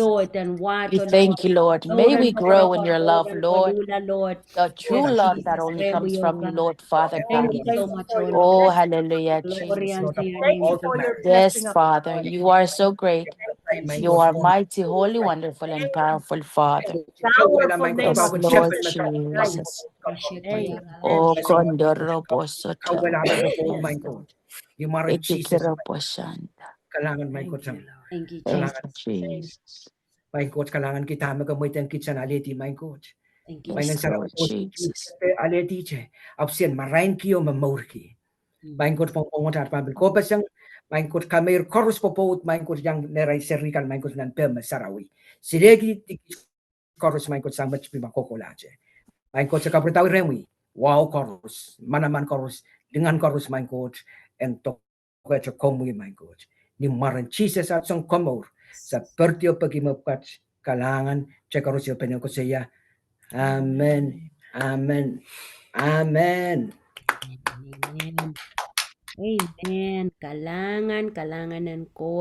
We thank you, Lord. May we grow in your love, Lord. The true love that only comes from you, Lord, Father God. Oh, hallelujah, Jesus. Yes, Father, you are so great. You are mighty, holy, wonderful, and powerful, Father. Yes, Lord Jesus. Oh, kondorobwo sohte. Ekikirobwo sanda. Thank you, Jesus. Maing Koht, kalahngan kihda me ke mweidehng kitail en alehdi, Maing Koht. Maing en Sarawi, alehdi te, ahpw sen marainki oh momourki. Maing Koht, pwongpwong wet aht pahn pil kohpeseng, Maing Koht, kameir koaros pwopwoud, Maing Koht, iang neirail seri kan, Maing Koht, nan pehmw me sarawi. Silehki koaros, Maing Koht, sang met pil ma kohkohlahte. Maing Koht, se kapwuredawi rehmwi, wahu koaros, manaman koaros, lingan koaros, Maing Koht, en dok- kete komwi, Maing Koht. Ni mwaren Sises aht Sounkomour, se pwurehng peki mepwukat. Kalahngan, kitail koaros epene koasoia. Amen. Amen. Amen. Amen. Kalahngan, kalahngan en Koht.